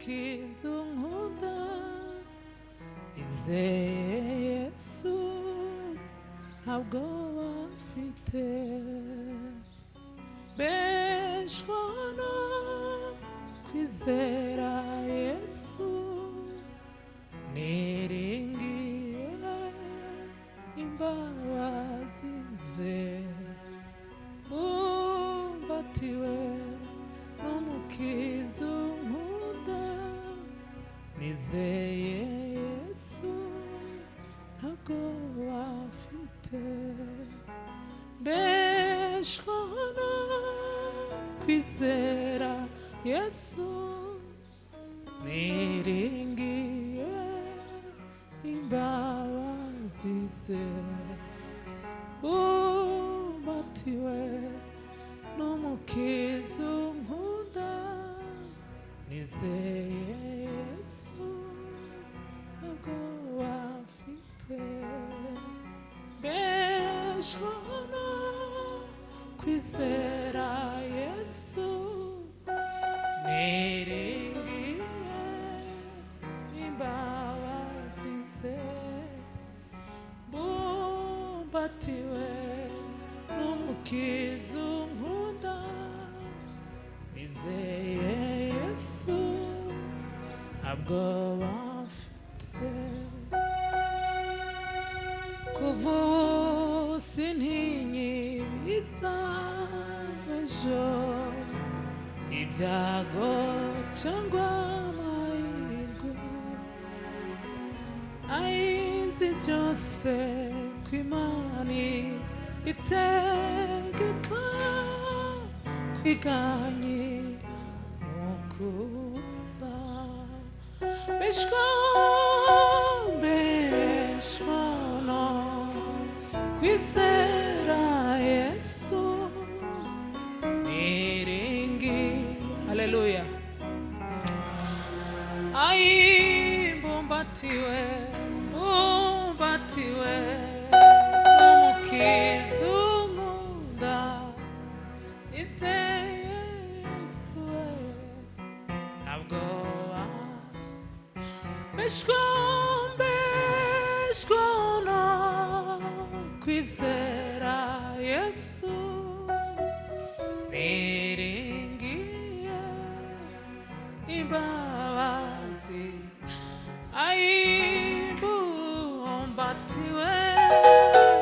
N'umukiza unkunda, izeye Yesu, ntabwo bafite. Beshwa no kwizera Yesu, niringiye imbabazi ze, bumbatiwe n'umukiza unkunda, nizeye Yesu, ntabwo bafite. Beshwa no kwizera Yesu, niringiye imbabazi ze, bumbatiwe n'umukiza unkunda, nizeye Yesu, ntabwo bafite. Beshwa no kwizera Yesu, niringiye imbabazi ze, bumbatiwe n'umukiza unkunda, nizeye Yesu, ntabwo bafite. Kuva ubu sintinyibiza ejo, ibyago cyangwa amahirwe, ayizi byose ko Imana itegeka, kwiganyira n'ukusa. Beshwa, beshwa no kwizera Yesu, niringi. Haleluya. Ai, mbumbatiwe, mbumbatiwe n'umukiza unkunda, izeye Yesu we, ntabwo beshwa, beshwa no kwizera Yesu, niringiye imbabazi, ayibumbatiwe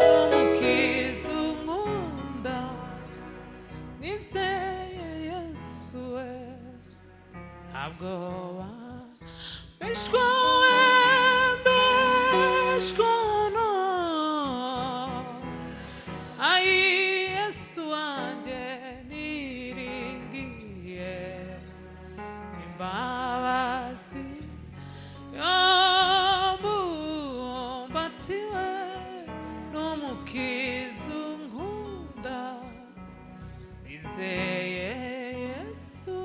n'umukiza unkunda, nizeye Yesu we, ntabwo beshwa, beshwa no, ayi Yesu wanjye, niringiye imbabazi, yabumbatiwe n'umukiza unkunda, nizeye Yesu,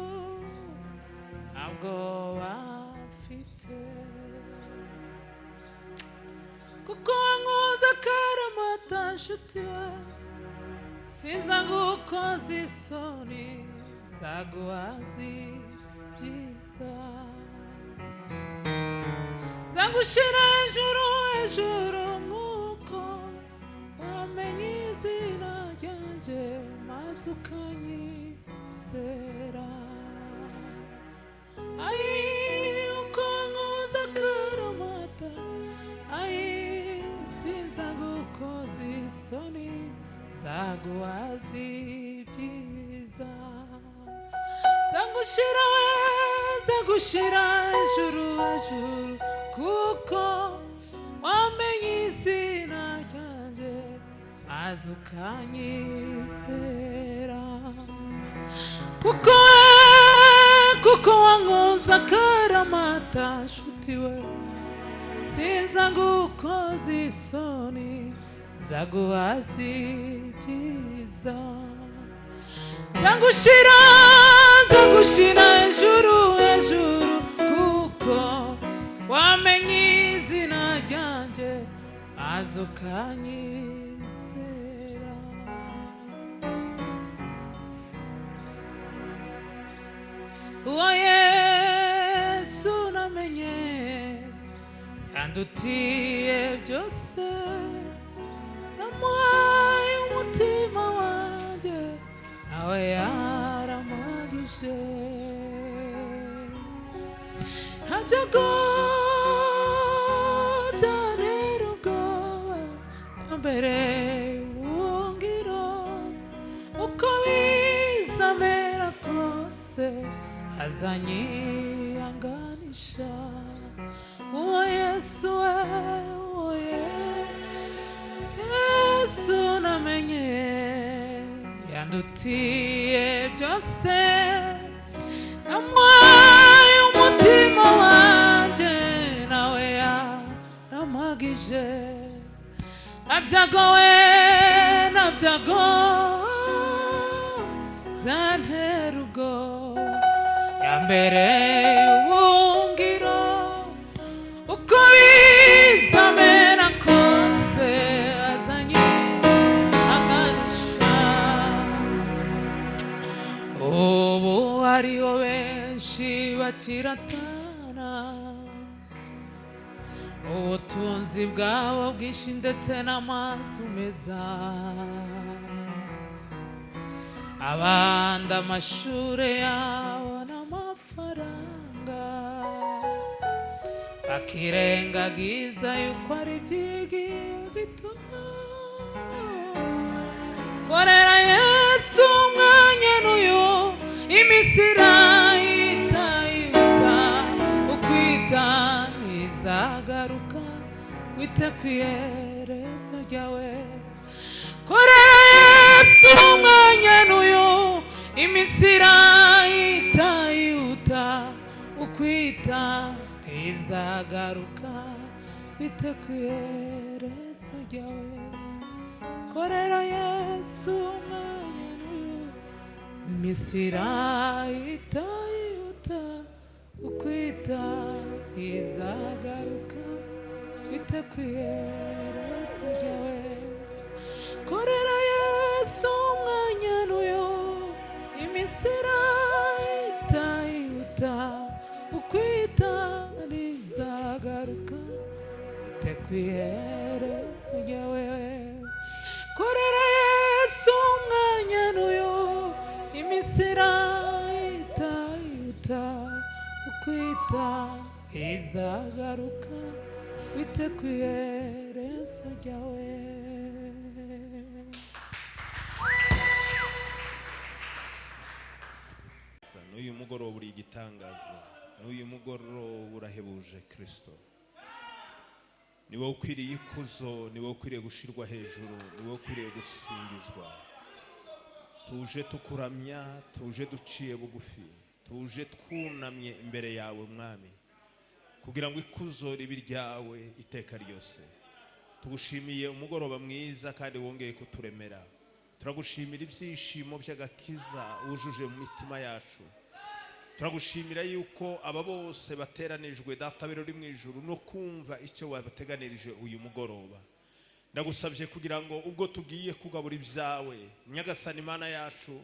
ntabwo bafite. Kuko wankoze akaramata, nshuti we, siza gukoza isoni, zaguhaza ibyiza, zagushira hejuru hejuru, nk'uko wamenye izina ryanjye maze ukanyizera. Ayi, uko wankoze akaramata, ayi, sinza gukoza isoni, zaguhaza ibyiza, zagushira we, zagushira hejuru hejuru, kuko wamenye izina ryanjye maze ukanyizera. Kuko kuko wankoze akaramata, nshuti we, sinza gukoza isoni, zaguhaza ibyiza, zagushira, zagushira hejuru hejuru, kuko wamenye izina ryanjye maze ukanyizera. Uwo Yesu. Yandutiye byose, namuhaye umutima wanjye, nawe yaramagije. Nta byago byantera ubwoba, mbere y'ubuhungiro, uko bizamera kose azanyihanganisha. Uwo Yesu we, uwo Yesu namenye, yandutiye byose, namuhaye umutima wanjye, nawe yaramagije. Nta byago we, nta byago byantera ubwoba, yambere y'ubuhungiro, uko bizamera kose azanyihanganisha. Ubu hariho benshi bakiratana ubutunzi bwabo bwinshi ndetse n'amazu meza, abandi amashuri yabo n'amafaranga, bakirengagiza yuko ari iby'igihe gito. Korera Yesu umwanya n'uyu, iminsi irahita yihuta, ukwita ntizagaruka, wite ku iherezo ryawe. Korera Yesu umwanya n'uyu, iminsi irahita yihuta, ukwita ntizagaruka, wite ku iherezo ryawe. Korera Yesu umwanya n'uyu, iminsi irahita yihuta, ukwita ntizagaruka, wite ku iherezo ryawe. Korera Yesu umwanya n'uyu, iminsi irahita yihuta, ukwita ntizagaruka, wite ku iherezo ryawe. Korera Yesu umwanya n'uyu, iminsi irahita yihuta, ukwita izagaruka, wite ku iherezo ryawe. N'uyu mugoroba uri igitangaza, n'uyu mugoroba urahebuje Kristo. Ni wowe ukwiriye ikuzo, ni wowe ukwiriye gushyirwa hejuru, ni wowe ukwiriye gusingizwa. Tuje tukuramya, tuje duciye bugufi, tuje twunamye imbere yawe Mwami, kugira ngo ikuzo ribe iryawe iteka ryose. Tugushimiye umugoroba mwiza kandi wongeye kuturemera. Turagushimira ibyishimo by'agakiza wujuje mu mitima yacu. Turagushimira yuko aba bose bateranijwe, Data uri mu ijuru, no kumva icyo wabateganirije uyu mugoroba. Ndagusabye kugira ngo ubwo tugiye kugabura ibyawe, Nyagasani Imana yacu,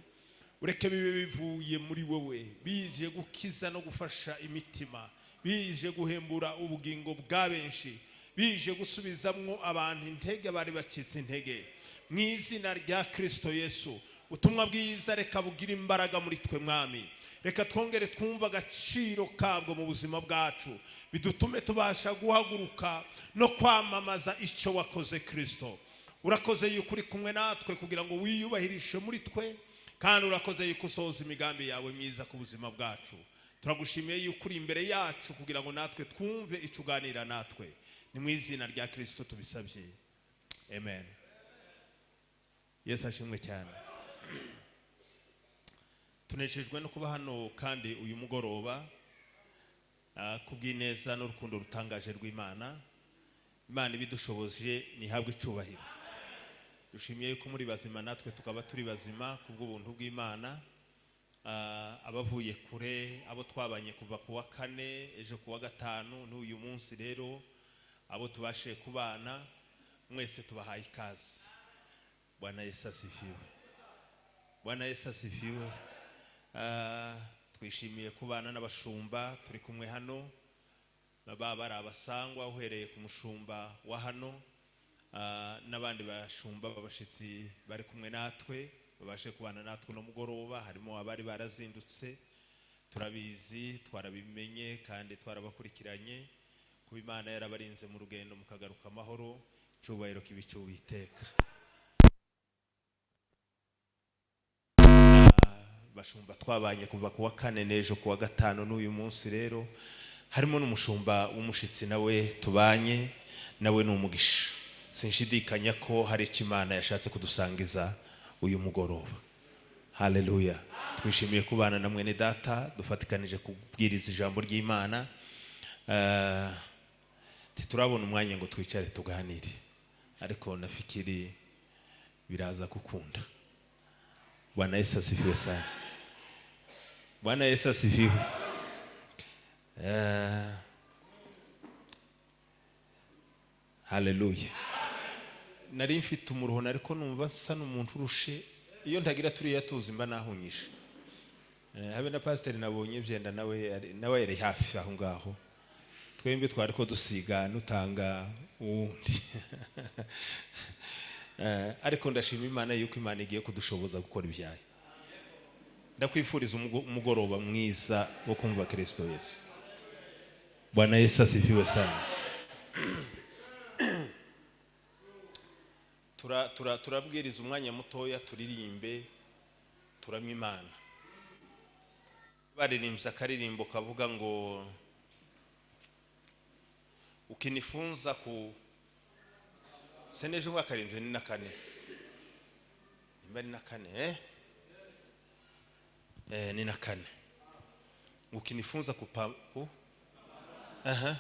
ureke bibe bivuye muri wowe, bije gukiza no gufasha imitima, bije guhembura ubugingo bwa benshi, bije gusubizamwo abantu intege bari bacitse intege. Mu izina rya Kristo Yesu, ubutumwa bwiza reka bugire imbaraga muri twe Mwami. Reka twongere twumve agaciro kabwo mu buzima bwacu, bidutume tubasha guhaguruka no kwamamaza icyo wakoze Kristo. Urakoze yuko uri kumwe natwe kugira ngo wiyubahirishe muri twe, kandi urakoze yuko usohoza imigambi yawe myiza ku buzima bwacu. Turagushimiye yuko uri imbere yacu kugira ngo natwe twumve icyo uganira natwe. Ni mu izina rya Kristo tubisabye, amen. Yesu ashimwe cyane. Tunejejwe no kuba hano kandi uyu mugoroba kubw'ineza n'urukundo rutangaje rw'Imana. Imana ibidushoboje ntihabwe icubahiro. Dushimiye yuko muri bazima natwe tukaba turi bazima kubw'ubuntu bw'Imana. Abavuye kure, abo twabanye kuva ku wa kane, ejo ku wa gatanu, n'uyu munsi rero abo tubashije kubana, mwese tubahaye ikaze. Bwana Yesu asifiwe. Bwana Yesu asifiwe. Twishimiye kubana n'abashumba turi kumwe hano. Baba bari abasangwa, uhereye ku mushumba wa hano n'abandi bashumba b'abashitsi bari kumwe natwe, babashe kubana natwe no mugoroba. Harimo abari barazindutse, turabizi, twarabimenye kandi twarabakurikiranye. Kuba Imana yarabarinze mu rugendo mukagaruka amahoro, icyubahiro kibe icy'Uwiteka. Bashumba twabanye kuva ku wa kane n'ejo ku wa gatanu n'uyu munsi. Rero harimo n'umushumba w'umushitsi nawe tubanye nawe, ni umugisha. Sinshidikanya ko hari icyo Imana yashatse kudusangiza uyu mugoroba. Haleluya! Twishimiye kubana na mwene data dufatikanije kubwiriza ijambo ry'Imana. Ntiturabona umwanya ngo twicare tuganire, ariko nafikiri biraza gukunda. Bwana Yesu asifiwe sana. Bwana Yesu asifiwe. Haleluya! Nari mfite umuruho, ariko numva nsa n'umuntu urushe. Iyo ntagira turiya tuzi mba nahunyije. Habe na pasiteri nabonye byenda nawe yari hafi aho ngaho, twembi twari ko dusiga nutanga uwundi. Ariko ndashima Imana yuko Imana igiye kudushoboza gukora ibyayo. Ndakwifuriza umugoroba mwiza wo kumva Kristo Yesu. Bwana Yesu asifiwe sana. Turabwiriza umwanya mutoya, turirimbe, turamye Imana. Baririmbye akaririmbo kavuga ngo ukinifunza ku seneje mwakarimbye ni na kane, nimba ni na kane, ni na kane. Ukinifunza ku aha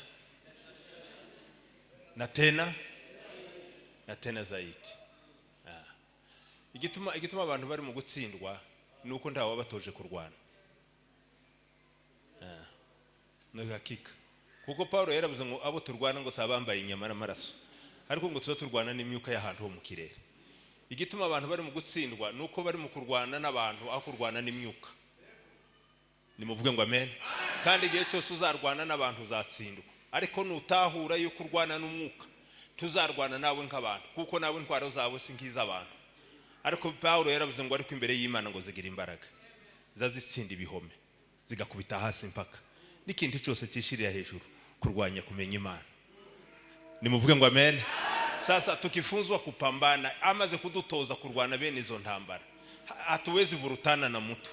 na tena na tena zaidi. Igituma abantu bari mu gutsindwa nuko ntawe wabatoje kurwana. No hakika kuko Paulo yaravuze ngo abo turwana ngo sabambaye inyama n'amaraso, ariko ngo tuza turwana n'imyuka y'ahantu ho mu kirere. Igituma abantu bari mu gutsindwa nuko bari mu kurwana n'abantu aho kurwana n'imyuka. Nimuvuge ngo amen. Kandi igihe cyose uzarwana n'abantu uzatsindwa, ariko nutahura yuko urwana n'umwuka tuzarwana nawe nk'abantu, kuko nawe intwaro zawe si nk'iz'abantu. Ariko Paulo yaravuze ngo ariko imbere y'Imana ngo zigira imbaraga zazitsinda ibihome, zigakubita hasi mpaka n'ikintu cyose cyishirira hejuru kurwanya kumenya Imana. Nimuvuge ngo amen. Sasa tukifunzwa kupambana, amaze kudutoza kurwana bene izo ntambara, hatuwezi vurutana na mtu,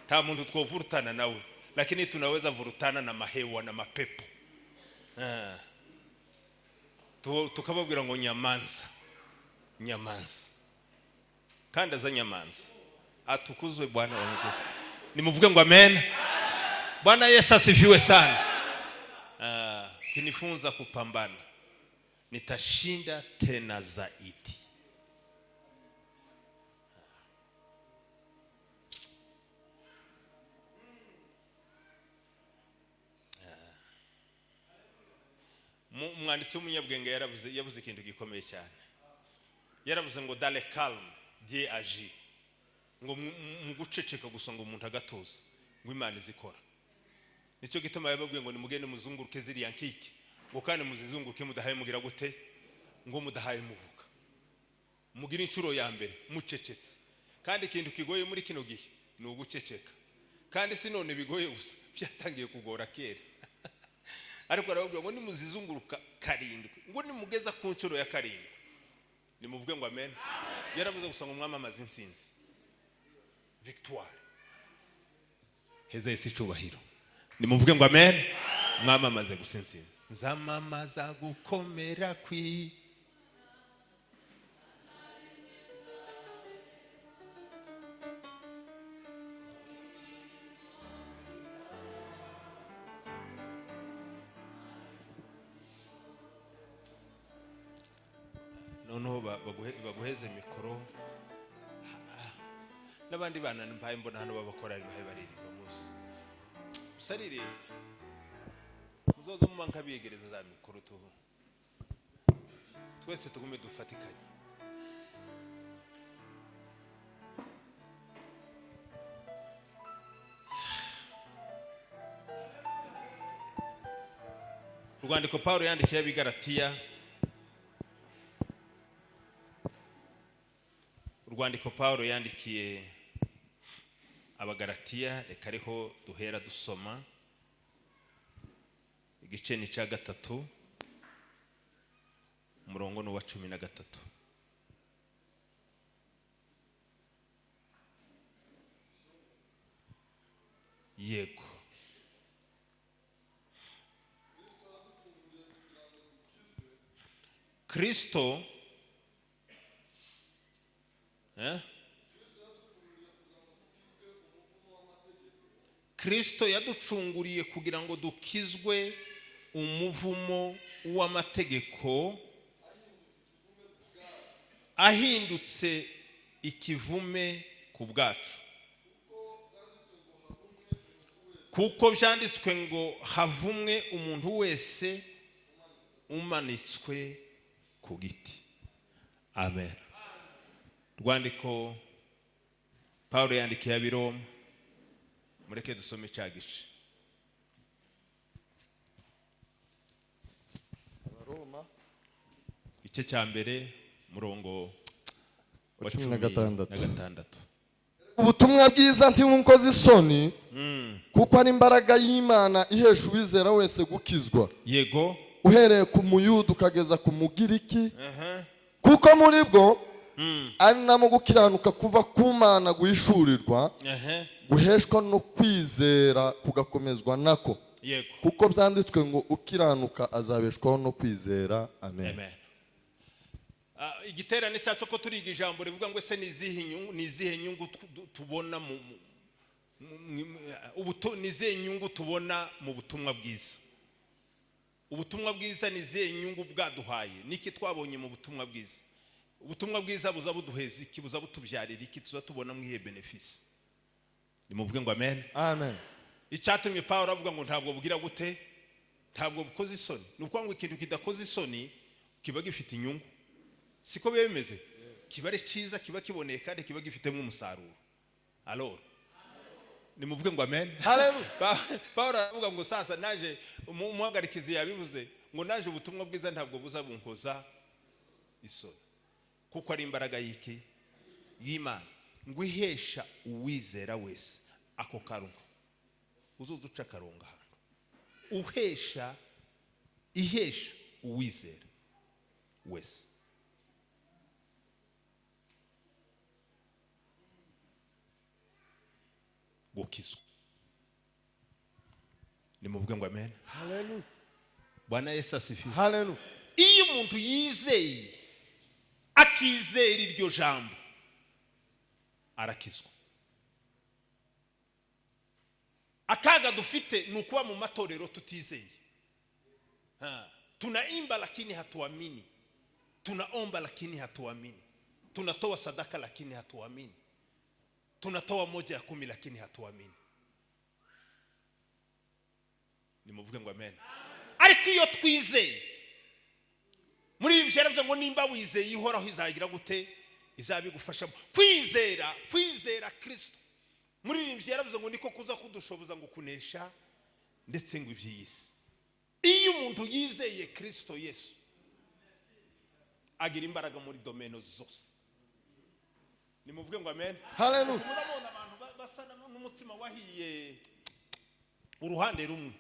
nta muntu twovurutana nawe, lakini tunaweza vurutana na mahewa na mapepo. Tukababwira ngo nyamanza, nyamanza, kandi aza nyamanza. Atukuzwe Bwana wa majeshi. Nimuvuge ngo amen. Bwana Yesu asifiwe sana. Kinifunza kupambana, nitashinda tena zaidi. Umwanditsi w'umunyabwenge yavuze ikintu gikomeye cyane. Yaravuze ngo dans le calme Dieu agit. Ngo mu guceceka gusa ngo umuntu agatuza, ngo Imana izikora. Nicyo gituma yababwiye ngo nimugende muzunguruke ziriya nkike, ngo kandi muzizunguruke mudahaye mugira gute, ngo mudahaye muvuga. Mugira inshuro ya mbere mucecetse. Kandi ikintu kigoye muri kino gihe ni uguceceka. Kandi si none bigoye gusa, byatangiye kugora kera. Ariko arababwira ngo nimuzizunguruka karindwi, ngo nimugeza ku nshuro ya karindwi nimuvuge ngo amen. Yaravuze gusa ngo mwamamaze intsinzi, victoire. Heza Yesu icubahiro. Nimuvuge ngo amen. Mwamamaze gusa intsinzi. Nzamamaza gukomera kwi noneho baguheze mikoro n'abandi bana mbaye mbona hano babakora bahe baririmba muzi musarire muzoze muma nkabiyegereza za mikoro tu twese tugume dufatikanye. Urwandiko Pawulo yandikiye ab'Igalatiya, urwandiko Pawulo yandikiye Abagalatiya, reka ariho duhera dusoma. Igice ni icya 3, umurongo ni uwa 13. Yego. Kristo, eh? Kristo yaducunguriye kugira ngo dukizwe umuvumo w'amategeko, ahindutse ikivume ku bwacu, kuko byanditswe ngo: "Havumwe umuntu wese umanitswe ku giti." Amen. Rwandiko Paul yandikiye Abiroma, mureke dusome cya gice. Abaroma. Igice cya 1, murongo wa 16. 16. Ubutumwa bwiza ntibunkoze isoni, kuko ari imbaraga y'Imana ihesha uwizera wese gukizwa, uhereye ku Muyuda ukageza ku Mugiriki, kuko muri bwo ari namo gukiranuka kuva ku Mana guhishurirwa, guheshwa no kwizera kugakomezwa nako, kuko byanditswe ngo: "Ukiranuka azabeshwaho no kwizera." Amen. Amen. Igiterane cyacu ko turiga ijambo rivuga ngo: ese ni izihe nyungu tubona mu mu- mu- mu- ni izihe nyungu tubona mu butumwa bwiza? Ubutumwa bwiza ni izihe nyungu bwaduhaye? Niki twabonye mu butumwa bwiza? Ubutumwa bwiza buza buduheza iki? Buza butubyarira iki? Tuza tubona mu iyihe bénéfice? Nimuvuge ngo amen. Amen. Icyatumye Paul avuga ngo ntabwo bugira gute, ntabwo bukoze isoni, ni ukuvuga ngo ikintu kidakoze isoni kiba gifite inyungu. Siko biba bimeze? Kiba ari cyiza, kiba kiboneye kandi kiba gifitemo umusaruro. Alors nimuvuge ngo amen. Hallelujah. Paul aravuga ngo sasa naje umuhagarikizi yabivuze ngo naje ubutumwa bwiza ntabwo buza bunkoza isoni, kuko ari imbaraga y'iki? Y'Imana, ngo ihesha uwizera wese. Ako karongo uzuza, uca akarongo ahantu uhesha, ihesha uwizera wese. Gukizwa. Nimuvuge ngo amen. Hallelujah. Bwana Yesu asifiwe. Hallelujah. Iyo umuntu yizeye, akizera iryo jambo, arakizwa. Akaga dufite ni ukuba mu matorero tutizeye. Ha. Tunaimba lakini hatuamini, tunaomba lakini hatuamini, tunatoa sadaka lakini hatuamini, tunatoa moja ya kumi lakini hatuamini. Nimuvuge ngo amen. Ariko iyo twizeye, muri ibi byaravuze ngo nimba wizeye Ihoraho izagira gute? Izabigufashamo. Kwizera, kwizera Kirisito, muri ibi yaravuze ngo niko kuza kudushoboza ngo kunesha ndetse ngo iby'iyi si. Iyo umuntu yizeye Kirisito Yesu, agira imbaraga muri domaine zose. Nimuvuge ngo amen. Hallelujah. Murabona abantu basa n'umutsima wahiye uruhande rumwe,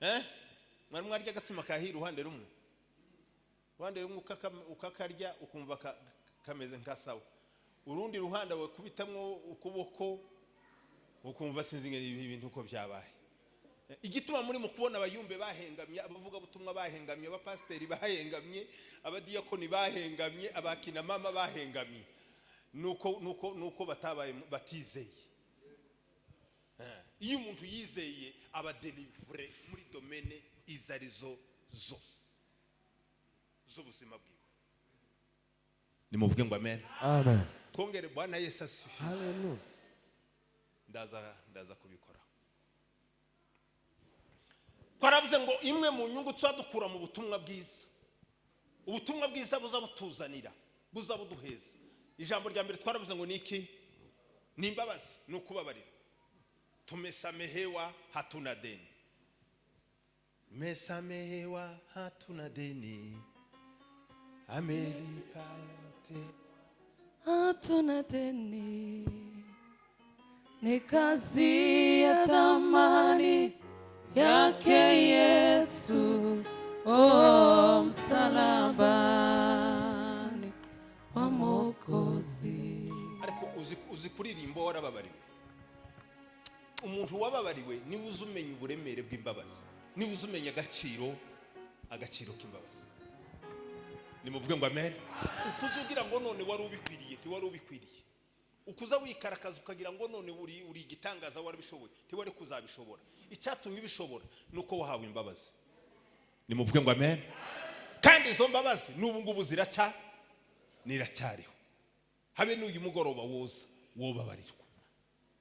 eh? Mwari mwarya agatsima kahiye uruhande rumwe? Uruhande rumwe ukakarya ukumva kameze nka sawa, urundi ruhande wakubitamwo ukuboko ukumva sinzi ngo ibi bintu uko byabaye. Igituma muri mu kubona abayumbe bahengamye, abavugabutumwa bahengamye, abapasiteri bahengamye, abadiyakoni bahengamye, abakina mama bahengamye, nuko batabaye batizeye. Iyo umuntu yizeye aba délivré muri domaine izo arizo zose z'ubuzima bwiwe. Nimuvuge ngo amen. Amen. Twongere. Bwana Yesu asifiwe. Hallelujah. Ndaza kubikora. Twaravuze ngo imwe mu nyungu tuba dukura mu butumwa bwiza, ubutumwa bwiza buza butuzanira, buza buduheza, ijambo rya mbere twaravuze ngo ni iki? Ni imbabazi, ni ukubabarira. Tumesamehewa, hatuna deni. Tumesamehewa, hatuna deni, amelipa yote. Hatuna deni, ni kazi ya thamani yake Yesu, oh, msalabani wa Mwokozi. Ariko uzi kuririmba warababariwe? Umuntu wababariwe niwe uzi umenya uburemere bw'imbabazi, niwe uzi umenya agaciro k'imbabazi. Nimuvuge ngo amen. Ukuze ugira ngo none wari ubikwiriye, ntiwari ubikwiriye. Ukuza wikarakaza ukagira ngo none uri igitangaza, warabishoboye, ntiwari kuzabishobora. Icyatumye ubishobora ni uko wahawe imbabazi. Nimuvuge ngo amen. Kandi izo mbabazi n'ubu ngubu niracyariho. Habe n'uyu mugoroba woza wobabarirwa,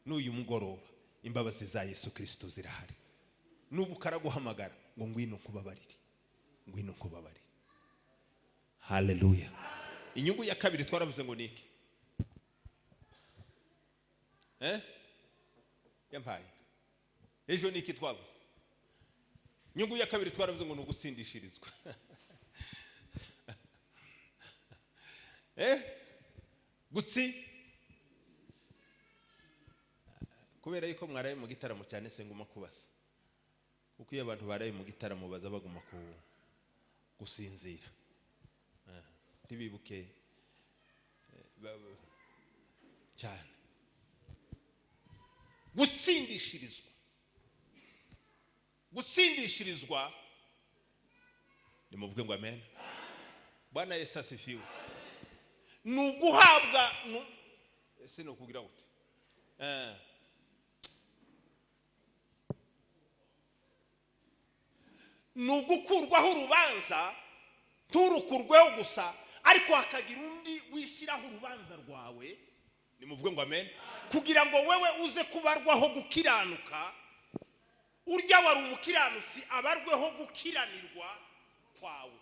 n'uyu mugoroba imbabazi za Yesu Kirisito zirahari. N'ubu karaguhamagara ngo ngwino nkubabarire, ngwino nkubabarire. Haleluya. Inyungu ya kabiri twaravuze ngo ni iki? Yampaye ejo ni iki twavuze? Inyungu ya kabiri twaravuze ngo ni ugutsindishirizwa. Gutsi kubera yuko mwaraye mu gitaramo cyane, se nguma kubasa, kuko iyo abantu baraye mu gitaramo baza baguma gusinzira, ntibibuke cyane. Gutsindishirizwa, gutsindishirizwa. Nimuvuge ngo amen. Bwana Yesu asifiwe. Ni uguhabwa, ese ni ukugira gute? Ni ugukurwaho urubanza, nturukurweho gusa, ariko hakagira undi wishyiraho urubanza rwawe. Nimuvuge ngo amen. Kugira ngo wewe uze kubarwaho gukiranuka, urya wari umukiranutsi abarweho gukiranirwa kwawe.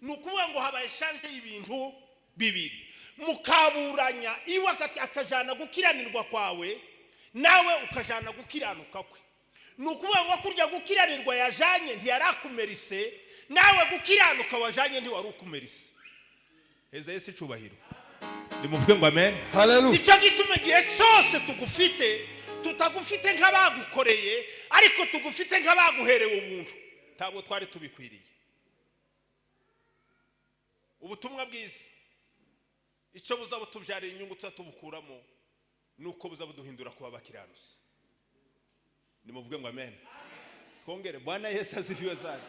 Ni ukuvuga ngo habaye chance y'ibintu bibiri, mukaburanya iwe akajana gukiranirwa kwawe, nawe ukajana gukiranuka kwe. Ni ukuvuga ngo kurya gukiranirwa yajanye ntiyarakumerise, nawe gukiranuka wajanye ntiwari ukumerise. Heza Yesu icubahiro. Nimuvuge ngo amen. Haleluya. Nicyo gituma igihe cyose tugufite, tutagufite nk'abagukoreye, ariko tugufite nk'abaguherewe ubuntu. Ntabwo twari tubikwiriye. Ubutumwa bwiza icyo buza butubyarira inyungu tubukuramo, nuko buza buduhindura kuba abakiranutsi. Nimuvuge ngo amen. Twongere Bwana Yesu asifiwe sana.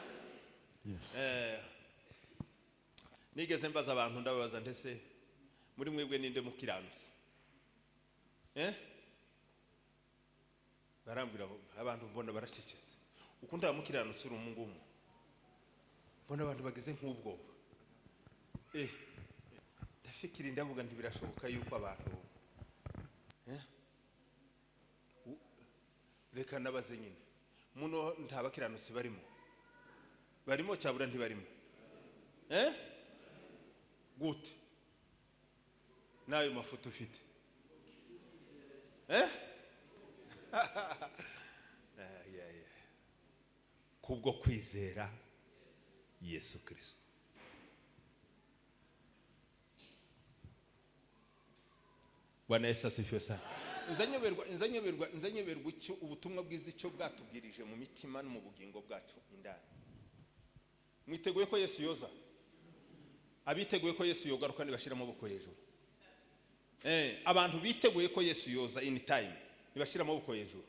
Yes. Nigeze mbaza abantu, ndababaza ndetse muri mwebwe ninde mukiranutsi? Barambwira abantu mbona baracecetse. Uko ndamukiranutsi uri umungumu, mbona abantu bagize nk'ubwoba. Ndafikiri ndavuga nti birashoboka yuko abantu reka nabaze nyine muno nta bakiranutsi barimo, barimo cyabura ntibarimo? Gute nayo mafoto ufite? Kubwo kwizera Yesu Kristo. Bwana Yesu asifiwe sana. Nzanyoberwa icyo ubutumwa bwiza icyo bwatubwirije mu mitima no mu bugingo bwacu indani. Mwiteguye ko Yesu yoza? Abiteguye ko Yesu yogaruka nibashira amaboko hejuru. Abantu biteguye ko Yesu yoza in time nibashira amaboko hejuru.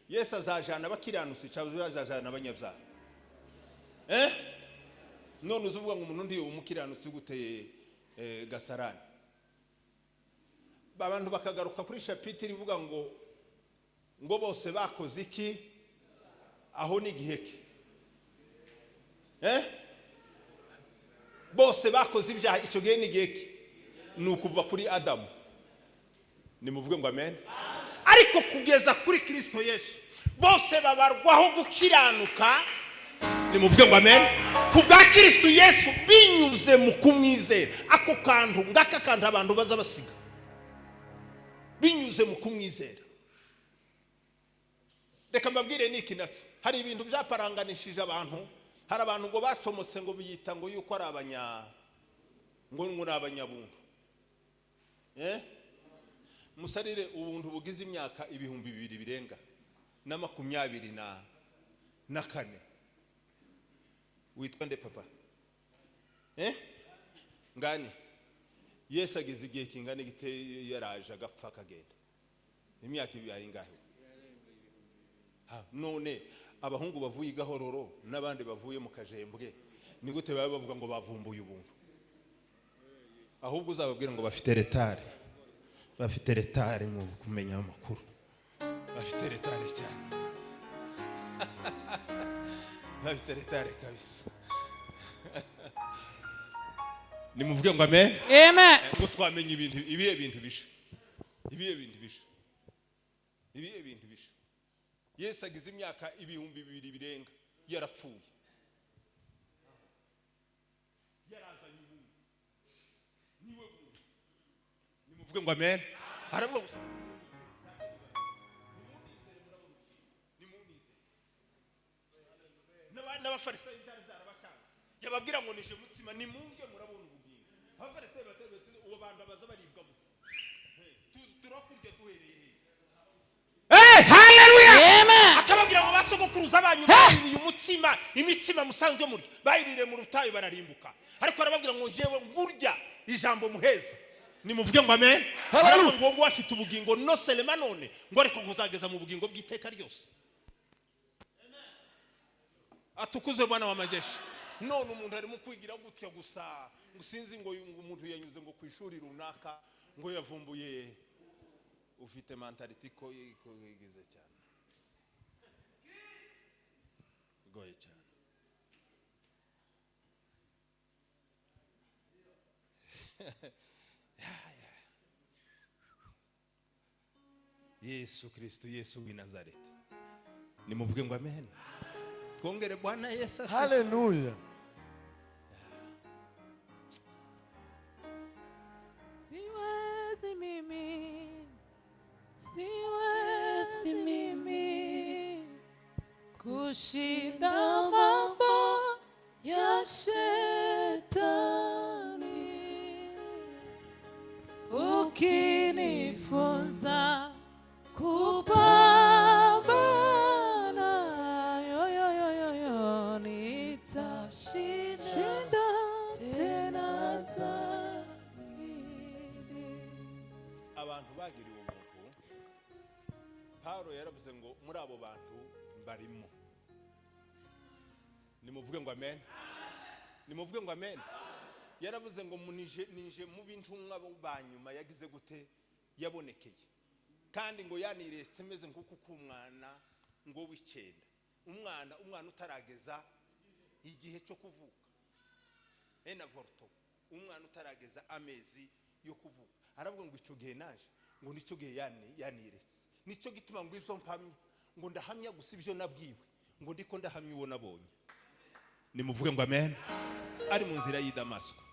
Yesu azajana abakiranutsi cyangwa azajana abanyabyaha? None uzuvuga ngo umuntu ndiyo umukiranutsi gute gasarani? Abantu bakagaruka kuri chapitre ivuga ngo bose bakoze iki, aho ni giheke. Bose bakoze ibyaha, icyo gihe ni giheke, ni ukuva kuri Adamu. Nimuvuge ngo amen. Ariko kugeza kuri Kristo Yesu bose babarwaho gukiranuka. Nimuvuge ngo amen. Ku bwa Kristo Yesu binyuze mu kumwizera. Ako kantu ngaka kantu abantu baza basiga binyuze mu kumwizera. Reka mbabwire niki naco, hari ibintu byaparanganishije abantu. Hari abantu ngo basomotse ngo biyita ngo yuko ari abanya ngo ngo abanyabuntu. Musarire ubuntu bugize imyaka 2000 birenga na 24. Witwa nde papa? Ngani Yesu ageze igihe kingana igite yaraje agapfa akagenda, imyaka ibaye ingahe? None abahungu bavuye igahororo n'abandi bavuye mu kajembwe ni gute baba bavuga ngo bavumbuye ubuntu? Ahubwo uzababwira ngo bafite retare, bafite retare mu kumenya amakuru, bafite retare cyane, bafite retare kabisa. Nimuvuge ngo amen. Amen. Ngo twamenye ibintu, ibihe bintu bisha, ibihe bintu bisha, ibihe bintu bisha. Yesu agize imyaka 2000 birenga yarapfuye, yarazanye ubuntu, niwe buntu. Nimuvuge ngo amen. Aravuga gusa nimunizere. N'abafarisayo inzara zarabacanga, yababwira ngo nije mutsima nimundye murabona ubugingo. Abafarisayo batebetse uwo bantu baza baribwa gute? Turakurya duhereye he? Haleluya. Amen. Akababwira ngo basogokuruza banyu bayiriye umutsima, imitsima musanzwe murya bayirire mu rutayu bararimbuka. Ariko arababwira ngo jewe ngurya ijambo muheza. Nimuvuge ngo amen. Haleluya. Ngo ngo afite ubugingo no selema none ngo ariko kuzageza mu bugingo bw'iteka ryose. Atukuzwe Bwana wa majeshi. None umuntu arimo kwigira gutya gusa ngo sinzi ngo umuntu yanyuze ngo kwishuri runaka ngo yavumbuye. Ufite mentality ko igize cyane, igoye cyane. Yesu Kristo, Yesu w'i Nazareti. Nimuvuge ngo amen. Twongere Bwana Yesu asifiwe. Haleluya. Siwezi mimi, siwezi mimi kushinda mambo ya shetani. Ukinifunza kupambana, yo yo yo yo yo, nitashinda tena zaidi. Abantu bagiriwe ubuntu, Paulo yaravuze ngo muri abo bantu barimo. Nimuvuge ngo amen. Nimuvuge ngo amen. Yaravuze ngo munije nije mu bintumwa ba nyuma yagize gute yabonekeye, kandi ngo yaniretse meze nkuko kumwana ngo w'icenda, umwana utarageza igihe cyo kuvuka, enavorto, umwana utarageza amezi yo kuvuka. Aravuga ngo icyo gihe naje ngo nicyo gihe yaniretse, nicyo gituma ngo izo mpamya ngo ndahamya gusa ibyo nabwiwe, ngo ndiko ndahamya uwo nabonye. Nimuvuge ngo amen. Ari mu nzira y'i Damasiko.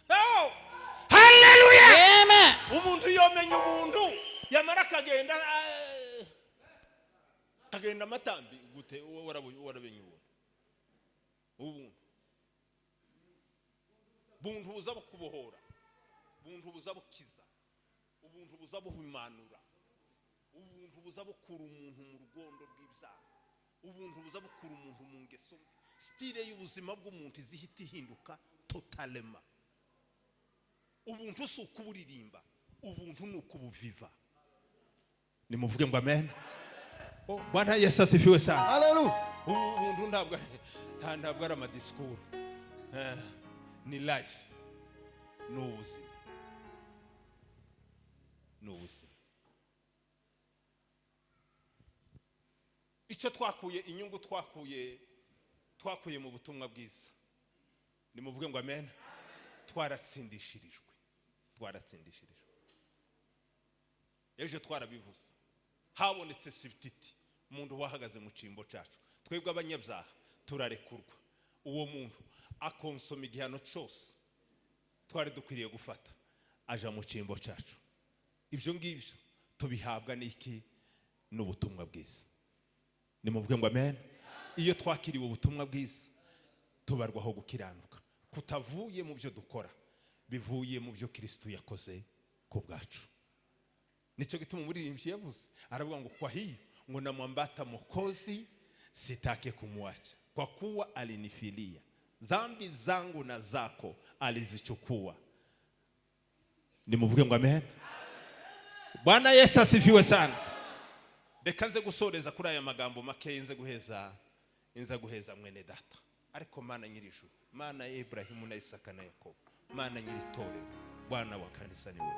Oh! Haleluya. Amen. Umuntu yomenya ubuntu yamara akagenda akagenda amatambi gute? Warabenye ubuntu. Ubuntu buntu buza bukubohora, ubuntu buza bukiza, ubuntu buza buhumanura, ubuntu buza bukura umuntu mu rugondo rw'ibyaha, ubuntu buza bukura umuntu mu ngeso mbi. Style y'ubuzima bw'umuntu izihita ihinduka totalema. Ubuntu si ukuburirimba, ubuntu ni ukubuviva. Nimuvuge ngo amen. Bwana Yesu asifiwe sana. Haleluya. Ubuntu ntabwo ari amadisikuru, ni life, ni ubuzima, ni ubuzima. Icyo twakuye, inyungu twakuye mu butumwa bwiza. Nimuvuge ngo amen. Twaratsindishirijwe, twaratsindishirijwe. Ejo twarabivuze, habonetse substitute, umuntu wahagaze mu cimbo cacu. Twebwe abanyabyaha turarekurwa. Uwo muntu Akonsoma igihano cyose twari dukwiriye gufata, aja mu cyimbo cyacu. Ibyo ngibyo tubihabwa n'iki? N'ubutumwa bwiza. Nimuvuge ngo amen. Iyo twakiriwe ubutumwa bwiza, tubarwaho gukiranuka kutavuye mu byo dukora, bivuye mu byo Kristo yakoze ku bwacu. Nicyo gituma umuririmbyi yavuze, aravuga ngo: "Kwa hiyo ngo namwambata Mwokozi, sitake kumwacha, kwa kuwa alinifilia, dhambi zangu na zako alizichukua." Nimuvuge ngo amen. Bwana Yesu asifiwe sana. Reka nze gusoreza kuri aya magambo make, nze guheza mwene data. Ariko Mana nyir'ijuru, Mana ya Ibrahimu na Isaka na Yakobo, Mana nyir'itorero, Bwana wa kanisa, ni wewe.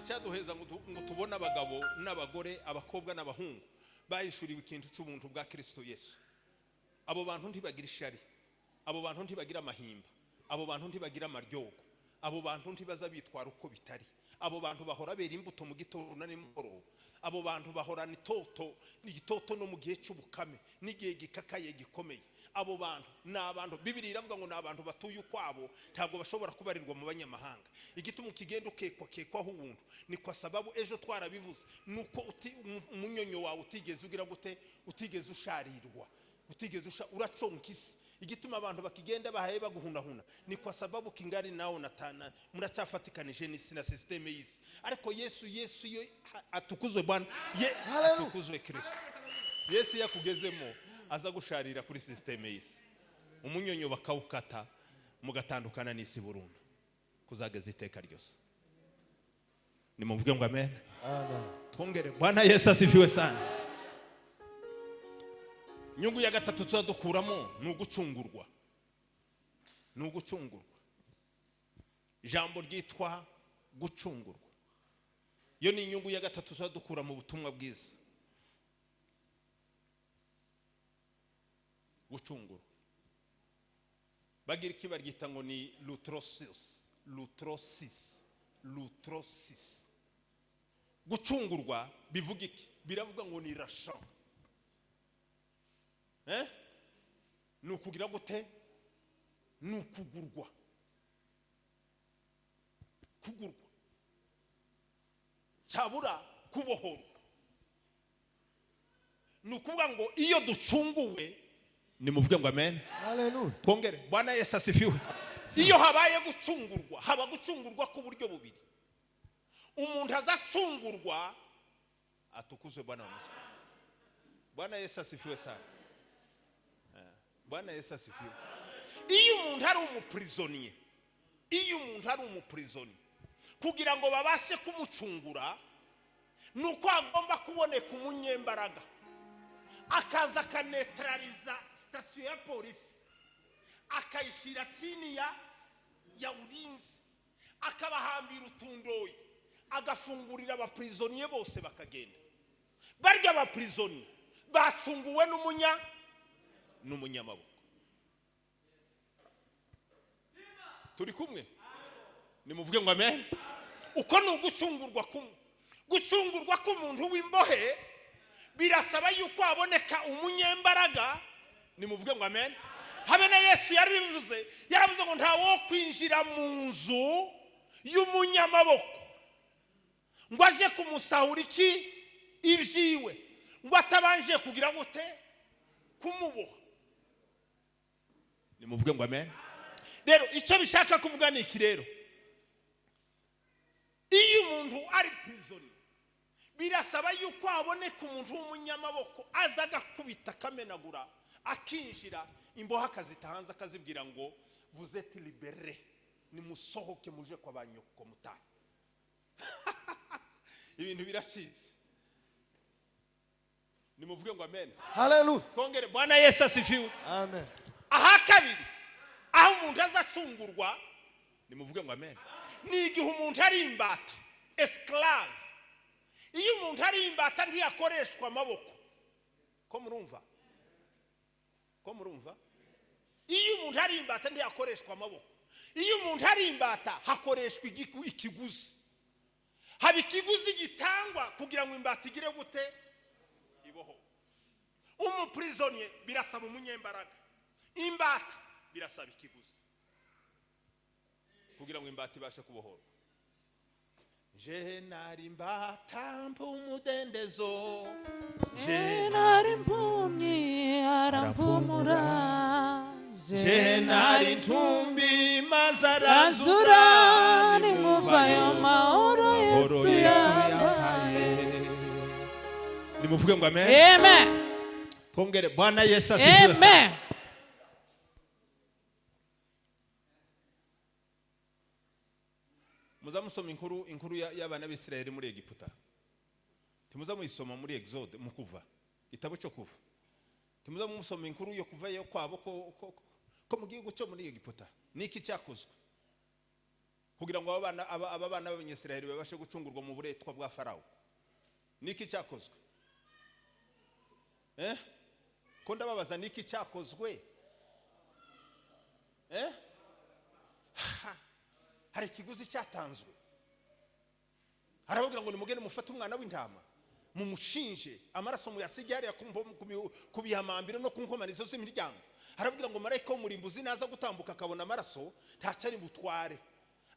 Icyaduheza ngo tubone abagabo n'abagore, abakobwa n'abahungu bahishuriwe ikintu cy'ubuntu bwa Kristo Yesu. Abo bantu ntibagira ishari, abo bantu ntibagira amahimba, abo bantu ntibagira amaryogo, abo bantu ntibaza bitwara uko bitari. Abo bantu bahora bera imbuto mu gitondo na nimugoroba. Abo bantu bahorana itoto, igitoto no mu gihe cy'ubukame n'igihe gikakaye gikomeye. Abo bantu ni abantu Bibiri iravuga ngo ni abantu batuye ukwabo, ntabwo bashobora kubarirwa mu banyamahanga. Igituma ukigenda ukekwa kekwaho ubuntu ni kwa sababu ejo twarabivuze, nuko umunyonyo wawe utigeze ugira gute? Utigeze usharirwa, utigeze uraconka isi. Igituma abantu bakigenda bahaye baguhunahuna ni kwa sababu kingari nawe natana muracyafatikanije n'isi na système y'isi. Ariko Yesu, Yesu iyo atukuzwe Bwana ye. Hallelujah. Atukuzwe Kristo Yesu. Iyo akugezemo, aza gusharira kuri système y'isi, umunyonyo bakawukata, mugatandukana n'isi burundu kuzageza iteka ryose. Nimuvuge ngo amen. Amen. Twongere. Bwana Yesu asifiwe sana. Inyungu ya gatatu tuzadukuramo ni ugucungurwa, ni ugucungurwa. Ijambo ryitwa gucungurwa, iyo ni inyungu ya gatatu tuzadukura mu butumwa bwiza. Gucungurwa, bagira iki? Baryita ngo ni lutrosis, lutrosis, lutrosis. Gucungurwa bivuga iki? Biravuga ngo ni rachat. Eh, ni ukugira gute? Ni ukugurwa, kugurwa cyabura kubohorwa. Ni ukuvuga ngo iyo ducunguwe, nimuvuge ngo amen. Haleluya. Twongere. Bwana Yesu asifiwe. Iyo habaye gucungurwa, haba gucungurwa k'uburyo bubiri. Umuntu azacungurwa, atukuzwe Bwana wa Musa. Bwana Yesu asifiwe sana. Bwana Yesu asifiwe. Iyo umuntu ari umuprisonnier, iyo umuntu ari umuprisonnier, kugira ngo babashe kumucungura ni uko agomba kuboneka umunyembaraga akaza akaneutraliza sitasiyo ya polisi, akayishyira chini ya ulinzi, akabahambira utundoyi, agafungurira abaprisonnier bose bakagenda. Barya abaprisonnier bacunguwe n'umunyamaboko. Turi kumwe? Nimuvuge ngo amen. Uko ni ugucungurwa kumwe. Gucungurwa k'umuntu w'imbohe birasaba yuko haboneka umunyembaraga. Nimuvuge ngo amen. Habe na Yesu yarabivuze, yaravuze ngo nta wo kwinjira mu nzu y'umunyamaboko ngo aje kumusahura iki? Ibyiwe, ngo atabanje kugira gute? Kumuboha. Nimuvuge ngo amen. Rero icyo bishaka kuvuga ni iki? Rero iyo umuntu ari prisonnier, birasaba yuko haboneka umuntu w'umunyamaboko aza agakubita, akamenagura, akinjira, imbohe akazita hanze, akazibwira ngo: "Vous êtes libérés, nimusohoke muje kwa ba nyoko mutahe." Ibintu biracitse. Nimuvuge ngo amen. Haleluya. Twongere. Bwana Yesu asifiwe. Amen. Aha kabiri aho umuntu azacungurwa, nimuvuge ngo amen, ni igihe umuntu ari imbata, esclave. Iyo umuntu ari imbata ntiyakoreshwa amaboko. Ko murumva? Ko murumva? Iyo umuntu ari imbata ntiyakoreshwa amaboko. Iyo umuntu ari imbata hakoreshwa ikiguzi. Haba ikiguzi gitangwa kugira ngo imbata igire gute? Ibohoke. Kubohora umuprisonnier birasaba umunyembaraga. Imbata birasaba ikiguzi kugira ngo imbata ibashe kubohorwa. Je nari imbata umudendezo. Je nari impumyi, arampumura. Je nari intumbi, maze arazura. Arazura. Nimwumva ayo mahoro Mahoro Yesu Yesu yampaye. Yampaye. Nimuvuge ngo amen. Amen. Twongere, Bwana Yesu asifiwe sana. Amen. Muza musoma inkuru y'abana b'Isirayeli muri Egiputa. Timuza muyisoma muri Exode, mu Kuva, igitabo cyo Kuva. Timuza musoma inkuru yo kuvayo kwabo ko mu gihugu cyo muri Egiputa. Niki cyakozwe kugira ngo aba bana b'Abanyisirayeli babashe gucungurwa mu buretwa bwa Farawo? Niki cyakozwe? Ko ndababaza, niki cyakozwe? Ha, hari ikiguzi cyatanzwe. Arababwira ngo nimugende mufate umwana w'intama, mumushinje amaraso, muyasige hariya ku bihamambiro no ku nkomanizo z'imiryango. Arababwira ngo marayika w'umurimbuzi naza gutambuka akabona amaraso, ntacyo ari butware.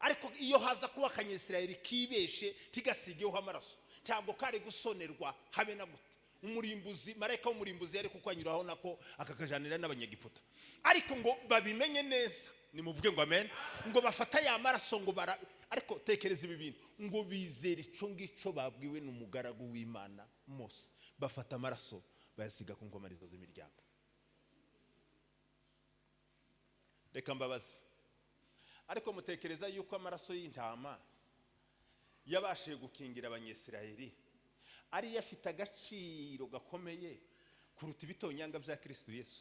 Ariko iyo haza kuba akanyisirayeli kibeshe tigasigeho amaraso, ntabwo kari gusonerwa habe na gute. Umurimbuzi, marayika w'umurimbuzi yari kukwanyuraho nako akakajanira n'Abanyegiputa. Ariko ngo babimenye neza, nimuvuge ngo amen, ngo bafata ya maraso ngo bara. Ariko tekereza ibi bintu, ngo bizera icyo ngicyo babwiwe n'umugaragu w'Imana Mose, bafata amaraso bayasiga ku nkomanizo z'imiryango. Reka mbabaze, ariko mutekereza yuko amaraso y'intama yabashije gukingira Abanyisirayeli ariyo afite agaciro gakomeye kuruta ibitonyanga bya Kristo Yesu?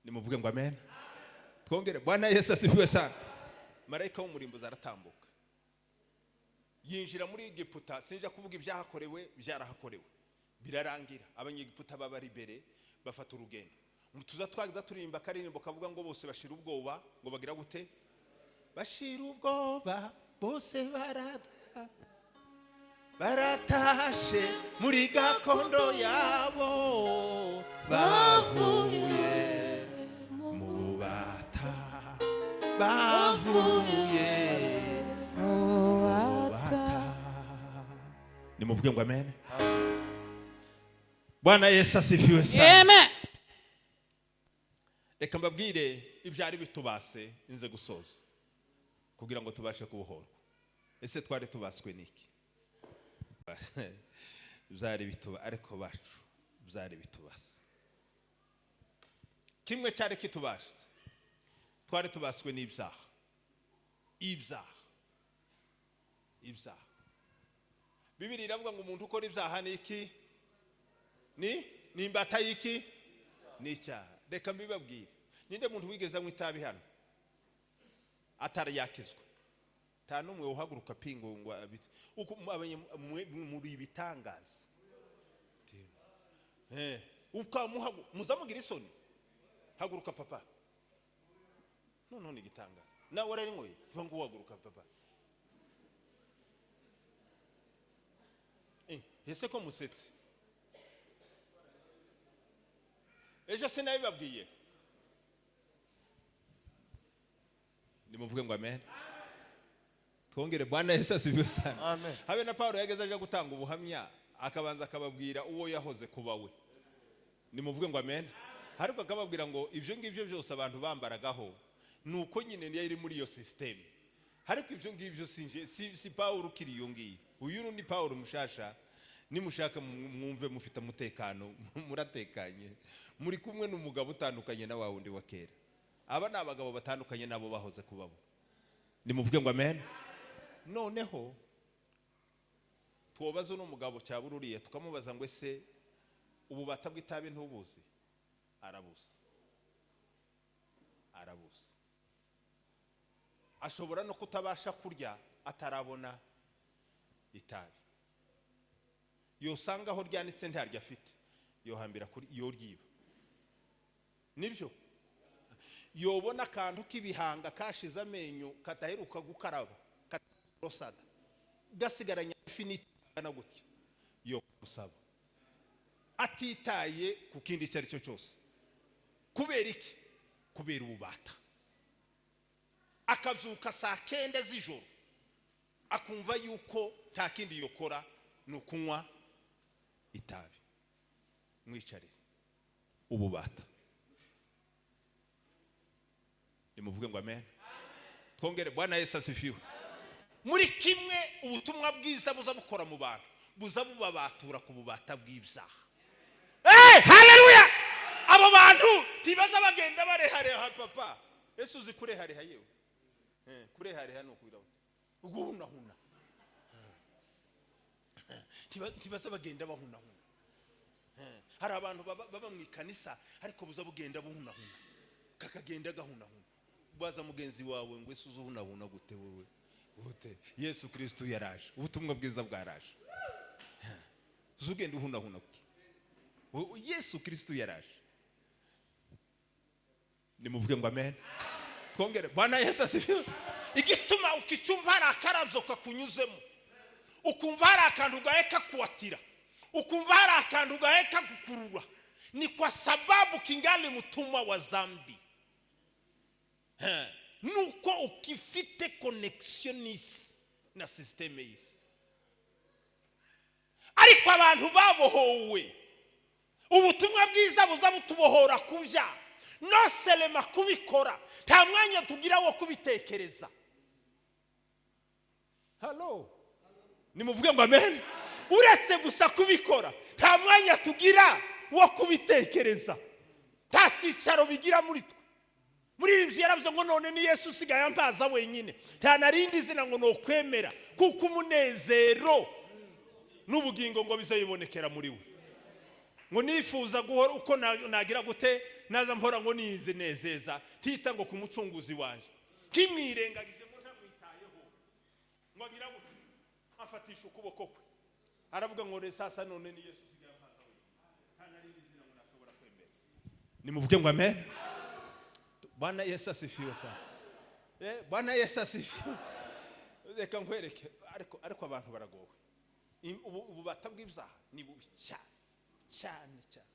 Nimuvuge ngo amen. Twongere, Bwana Yesu asifiwe sana. Marayika w'umurimbuzi aratambuka, yinjira muri Egiputa. Sinja kuvuga ibyahakorewe, byarahakorewe birarangira, Abanyegiputa baba imbere bafata urugendo. Tuza twaza turirimba akaririmbo kavuga ngo bose bashira ubwoba, ngo bagira gute? Bashira ubwoba bose, barata baratashe muri gakondo yabo, bavuye mu bata, bavuye mu bata. Nimuvuge ngo amen. Bwana Yesu asifiwe sana. Amen. Reka mbabwire ibyari bitubase, inze gusoza, kugira ngo tubashe kubohorwa. Ese twari tubaswe n'iki? Byari bituba, ariko bacu byari bitubase. Kimwe cyari kitubase, twari tubaswe n'ibyaha, ibyaha, ibyaha. Bibiri iravuga ngo umuntu ukora ibyaha ni iki? Ni imbata y'iki? Ni icyaha. Reka mbibabwire, ninde muntu wigeze anywa itabi hano atari yakizwa? Nta n'umwe uhaguruka pingo ngo uko muri ibitangaza. Ukamuhagu muzamugira isoni. Haguruka papa. Noneho ni igitangaza, nawe wararinyweye vuga ngo uhaguruka papa. Ese ko musetse? Ejo sinabibabwiye? Nimuvuge ngo amen. Twongere, Bwana Yesu asifiwe sana. Amen. Habe na Paulo yageze aje gutanga ubuhamya, akabanza akababwira uwo yahoze kuba we. Nimuvuge ngo amen. Ariko akababwira ngo ibyo ngibyo byose abantu bambaragaho ni uko nyine niyo iri muri iyo système, ariko ibyo ngibyo si Paulo ukiri iyo ngiyo. Uyu ni Paulo mushasha. Nimushaka mwumve mufite umutekano, muratekanye, muri kumwe n'umugabo utandukanye na wa wundi wa kera. Aba ni abagabo batandukanye nabo bahoze kubabo. Nimuvuge ngo amen. Noneho tubaza uno mugabo cyabururiye, tukamubaza ngo ese ububata bw'itabi ntubuzi? Arabuzi, arabuzi. Ashobora no kutabasha kurya atarabona itabi. Yosanga aho ryanitse ntaryo afite, yohambira kuri yoryiba. Nibyo, yobona akantu k'ibihanga kashize amenyo, kadaheruka gukaraba, rosada. Gasigaranye infinite na gutya yo gusaba, atitaye ku kindi icyo ari cyo cyose. Kubera iki? Kubera ububata. Akabyuka saa 9 z'ijoro, akumva yuko nta kindi yokora ni ukunywa itabi. Mwicarire ububata. Nimuvuge ngo amen. Twongere. Bwana Yesu asifiwe. Muri kimwe ubutumwa bwiza buza bukora mu bantu, buza bubabatura ku bubata bw'ibyaha. Haleluya! Abo bantu ntibaza bagenda barehareha. Papa, ese uzi kurehareha? Yewe, kurehareha ni ukugira guhunahuna. Ntibaza bagenda bahunahuna. Hari abantu baba mu ikanisa, ariko buza bugenda buhunahuna, kakagenda gahunahuna. Baza mugenzi wawe ngo: "Ese uzuhunahuna gute wowe? Gute? Yesu Kristo yaraje, ubutumwa bwiza bwaraje, uzugenda uhunahuna gute? Yesu Kristo yaraje." Nimuvuge ngo amen. Twongere. Bwana Yesu asifiwe. Igituma ukicumva hari akarabyo kakunyuzemo, ukumva hari akantu gahe kakuwatira, ukumva hari akantu gahe kagukurura, ni kwa sababu kingali mtumwa wa zambi. Nuko ukifite connexion n'isi na système y'isi. Ariko abantu babohowe, ubutumwa bwiza buza butubohora ku byaha. Non seulement kubikora, nta mwanya tugira wo kubitekereza. Halo, nimuvuge ngo amen. Uretse gusa kubikora, nta mwanya tugira wo kubitekereza, nta cyicaro bigira muri twe. Muri ibi yaravuze ngo: "None ni Yesu usigaye ampaza wenyine, nta narindi zina ngo ni ukwemera, kuko umunezero n'ubugingo ngo bizayibonekera muri we." Ngo nifuza guhora uko nagira gute, naza mpora ngo nizinezeza, tita ngo ku mucunguzi wanje, kimwirengagije ngo ntamwitayeho. Ngo agira gute? Afatisha ukuboko kwe, aravuga ngo: "Sasa none ni Yesu usigaye ampaza wenyine, nta narindi zina ngo nashobora kwemera." Nimuvuge ngo amen. Bwana Yesu asifiwe sana. Bwana Yesu asifiwe. Reka nkwereke, ariko abantu baragowe. Ububata bw'ibyaha ni bubi cyane cyane cyane.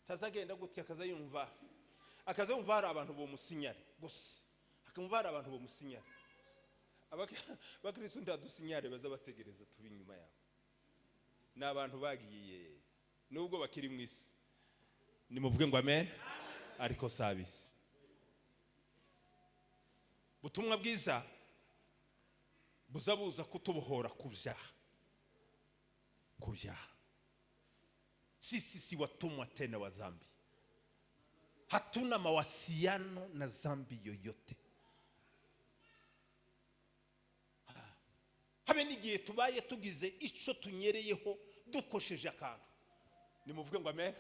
Tazagenda gutya, akaza yumva hari abantu bomusinyare gusa, akumva hari abantu bomusinyare. Abakristo ntadusinyare, baza bategereza tuba inyuma yabo. Ni abantu bagiye nubwo bakiri mu isi. Nimuvuge ngo amen. Ariko sabisi butumwa bwiza buza buza kutubohora ku byaha, ku byaha. Sisi si watumwa tena wa dhambi, hatuna mawasiliano na dhambi yoyote. Habe n'igihe tubaye tugize ico tunyereyeho, dukosheje akantu. Nimuvuge ngo amen.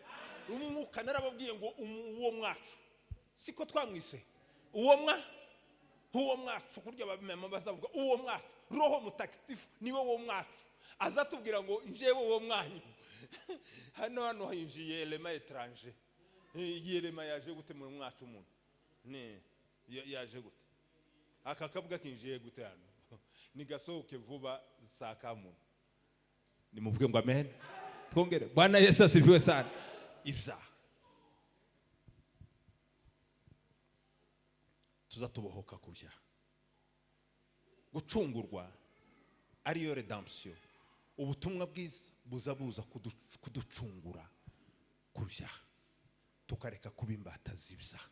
Umwuka narababwiye ngo uwo mwacu, siko twamwise uwo mwacu, kurya abamama bazavuga uwo mwacu. Roho Mutakatifu niwe uwo mwacu, aza tubwira ngo: "Njyewe uwo mwanyu." Hano hinjiye élément étranger. Iyi élément yaje gute mu mwacu? Umuntu ni yaje gute? Aka kabwa kinjiye gute hano? Nigasohoke vuba saka muntu. Nimuvuge ngo amen. Twongere. Bwana Yesu asifiwe sana. Ibyaha, tuza tubohoka ku byaha. Gucungurwa ariyo redemption. Ubutumwa bwiza buza buza kuducungura ku byaha, tukareka kuba imbata z'ibyaha.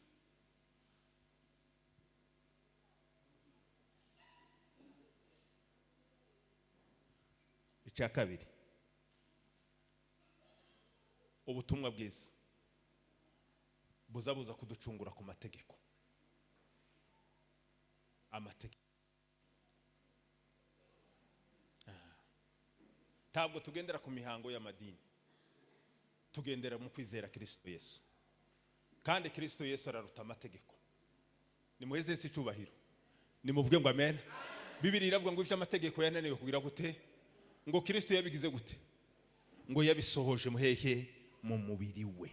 Icya kabiri, ubutumwa bwiza buza buza kuducungura ku mategeko. Amategeko, ntabwo tugendera ku mihango y'amadini, tugendera mu kwizera Kirisito Yesu, kandi Kirisito Yesu araruta amategeko. Nimuheze Yesu icyubahiro, nimuvuge ngo amen. Bibiri iravuga ngo ibyo amategeko yananiwe kugira gute, ngo Kirisito yabigize gute? Ngo yabisohoje muhehe? Mu mubiri we.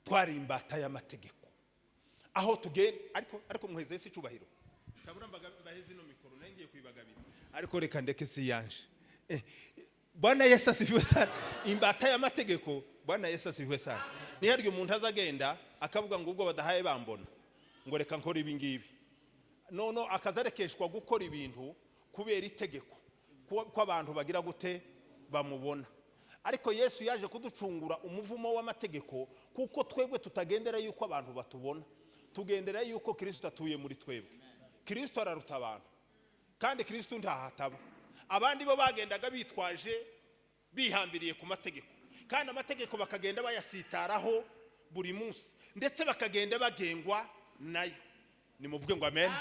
Twari imbata y'amategeko. Aho tugenda, ariko muheze Yesu icubahiro. Sabura mbaheze ino mikoro, nayo ngiye kuyibagabira, ariko reka ndeke si yanje. Bwana Yesu asifiwe sana. Imbata y'amategeko. Bwana Yesu asifiwe sana. Niyo harya umuntu azagenda akavuga ngo ubwo badahaye bambona, ngo reka nkora ibi ngibi, nono akazarekeshwa gukora ibintu kubera itegeko ko abantu bagira gute bamubona. Ariko Yesu yaje kuducungura umuvumo w'amategeko, kuko twebwe tutagendera yuko abantu batubona, tugendera yuko Kristo atuye muri twebwe. Kristo araruta abantu, kandi Kristo ntahataba. Abandi bo bagendaga bitwaje, bihambiriye ku mategeko, kandi amategeko bakagenda bayasitaraho buri munsi, ndetse bakagenda bagengwa nayo. Nimuvuge ngo amen.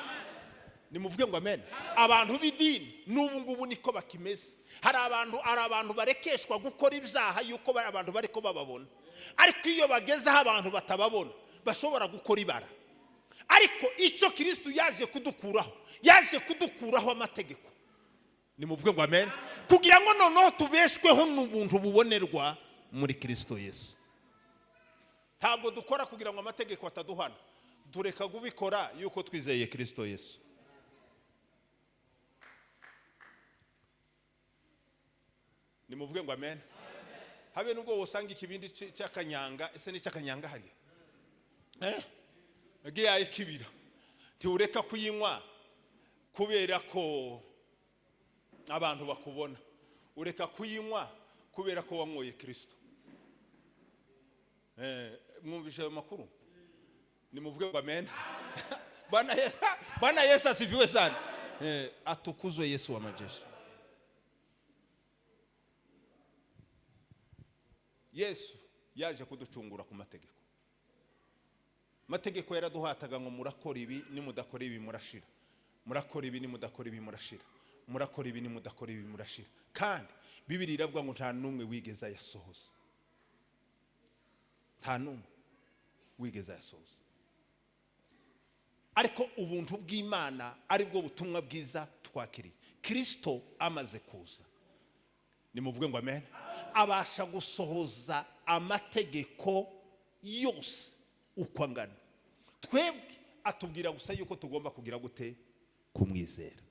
Nimuvuge ngo amen. Abantu b'idini n'ubu ngubu niko bakimeze. Hari abantu barekeshwa gukora ibyaha yuko abantu bariko bababona, ariko iyo bageze aho abantu batababona bashobora gukora ibara. Ariko icyo Kristo yaje kudukuraho, yaje kudukuraho amategeko. Nimuvuge ngo amen. Kugira ngo noneho tubeshweho n'ubuntu bubonerwa muri Kristo Yesu. Ntabwo dukora kugira ngo amategeko ataduhana, tureka kubikora yuko twizeye Kristo Yesu. Nimuvuge ngo amen. Habe nubwo wosanga ikibindi cy'akanyanga, ese ni cy'akanyanga hariya? Agiye ikibira, ntiureka kuyinywa kubera ko abantu bakubona, ureka kuyinywa kubera ko wanyoye Kristo. Mwumvise ayo makuru? Nimuvuge ngo amen. Bwana Yesu asifiwe sana. Atukuzwe Yesu wa majeshi. Yesu yaje kuducungura ku mategeko. Mategeko yaraduhataga ngo murakora ibi, nimudakora ibi murashira, murakora ibi, nimudakora ibi murashira, murakora ibi, nimudakora ibi murashira. Kandi Bibiliya iravuga ngo nta n'umwe wigeze ayasohoza, nta n'umwe wigeze ayasohoza. Ariko ubuntu bw'Imana aribwo butumwa bwiza twakiriye, Kristo amaze kuza, nimuvuge ngo amen, abasha gusohoza amategeko yose uko angana. Twebwe atubwira gusa yuko tugomba kugira gute? Kumwizera.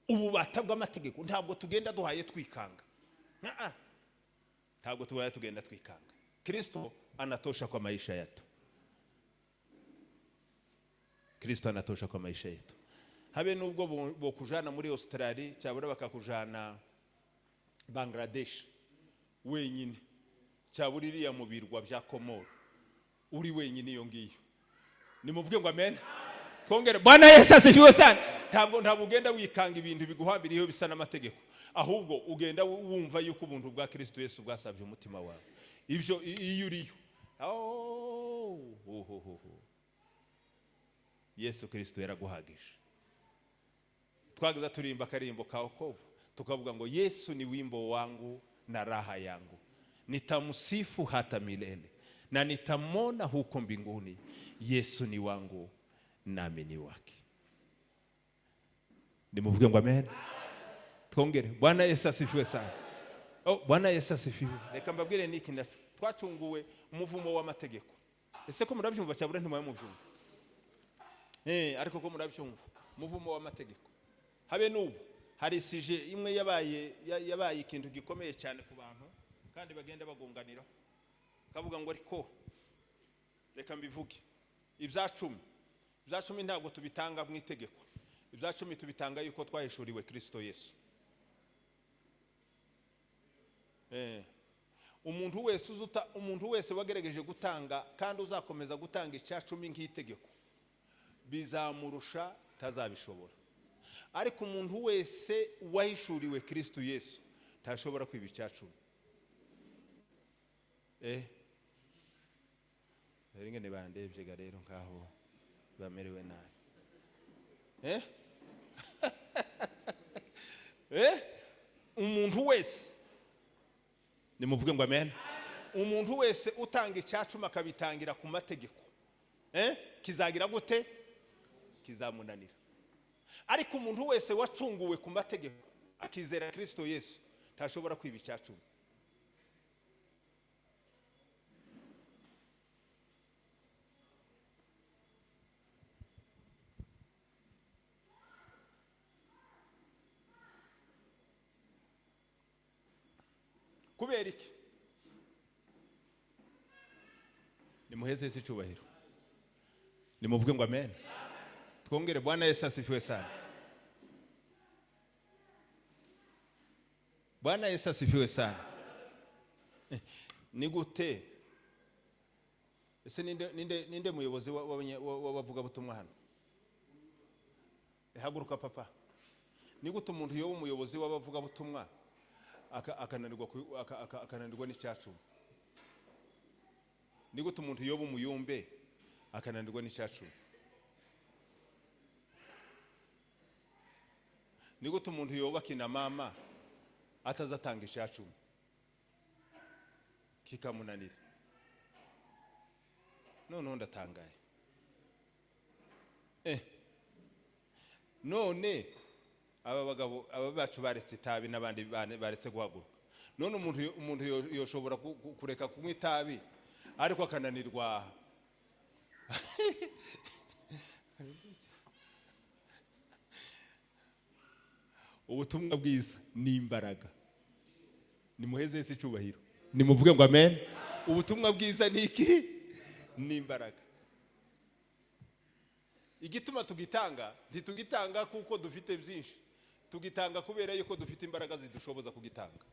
Ububata bw'amategeko ntabwo tugenda duhaye twikanga. Ntabwo tubaye tugenda twikanga. Kristo anatosha kwa maisha yetu. Kristo anatosha kwa maisha yetu. Habe nubwo bokujana muri Australia cyabura bakakujana Bangladesh wenyine, cyabura iriya mu birwa bya Komoro uri wenyine iyo ngiyo. Nimuvuge ngo amen. Twongere Bwana Yesu asifiwe sana. Ntabwo ugenda wikanga ibintu biguhambiriyeho bisa n'amategeko, ahubwo ugenda wumva yuko ubuntu bwa Kristo Yesu bwasabye umutima wawe. Ibyo iyo uriyo, Yesu Kristo yaraguhagije. Twageza turimba akarimbo ka wokovu, tukavuga ngo Yesu ni wimbo wangu na raha yangu, nitamsifu hata milele na nitamwona huko mbinguni. Yesu ni wangu nami ni wake. Nimuvuge ngo amen. Twongere Bwana Yesu asifiwe sana. Bwana Yesu asifiwe. Reka mbabwire niki ndacu. Twacunguwe umuvumo w'amategeko. Ese ko murabyumva cyabura ntimuye mubyumva? Ariko ko murabyumva umuvumo w'amategeko. Habe n'ubu hari sije imwe yabaye ikintu gikomeye cyane ku bantu, kandi bagenda bagunganira. Kavuga ngo ariko reka mbivuge, ibya cumi ntabwo tubitanga mu itegeko. Ibya cumi tubitanga yuko twahishuriwe Kristo Yesu. Umuntu wese wagerageje gutanga kandi uzakomeza gutanga icya cumi nk'itegeko, bizamurusha, ntazabishobora. Ariko umuntu wese wahishuriwe Kristo Yesu ntashobora kwiba icya cumi. Rero ingene bandebye ga rero nkaho bamerewe nabi. Umuntu wese, nimuvuge ngo amen. Umuntu wese utanga icya cumi akabitangira ku mategeko, kizagira gute? Kizamunanira. Ariko umuntu wese wacunguwe ku mategeko akizera Kristo Yesu ntashobora kwiba icya cumi. Kubera iki? Nimuheze Yesu icyubahiro. Nimuvuge ngo amen. Twongere Bwana Yesu asifiwe sana. Bwana Yesu asifiwe sana. Ni gute? Ese ninde muyobozi w'abavugabutumwa hano? Haguruka papa. Ni gute umuntu yoba umuyobozi w'abavugabutumwa akananirwa n'icyacumi? Ni gute umuntu yoba umuyumbe akananirwa n'icyacumi? Ni gute umuntu yoba kina mama atazatanga icyacumi kikamunanira? None ndatangaye. None aba bagabo aba bacu baretse itabi n'abandi baretse guhaguruka. None umuntu yoshobora kureka kunywa itabi ariko akananirwa. Ubutumwa bwiza ni imbaraga. Nimuheze Yesu icyubahiro. Nimuvuge ngo amen. Ubutumwa bwiza ni iki? Ni imbaraga. Igituma tugitanga, ntitugitanga kuko dufite byinshi. Tugitanga kubera yuko dufite imbaraga zidushoboza kugitanga.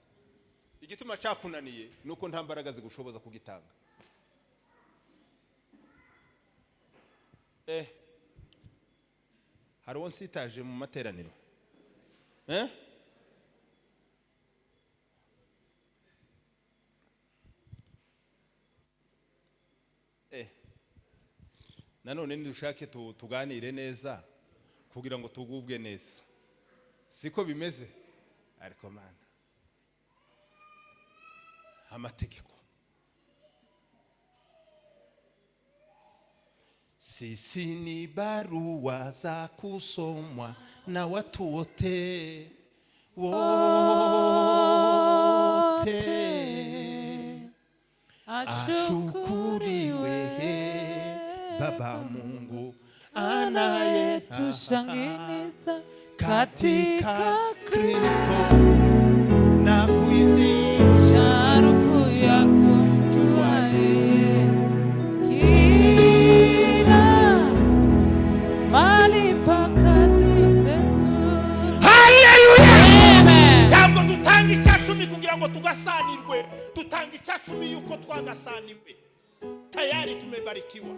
Igituma cyakunaniye nuko nta mbaraga zigushoboza kugitanga. Hari uwo nsitaje mu materaniro. Nanone nidushake tuganire neza kugira ngo tugubwe neza. Siko bimeze? Ariko mana, amategeko. Sisi ni barua za kusomwa na watu wote wote. Ashukuriwe Baba Mungu anayetushangiliza katika Kristo na kuizisha harufu ya kumjua yeye kila mahali pa kazi zetu. Haleluya! Amen. Ntabwo dutanga icyacumi kugira ngo tugasanirwe, dutanga icyacumi yuko twagasaniwe. Tayari tumebarikiwa,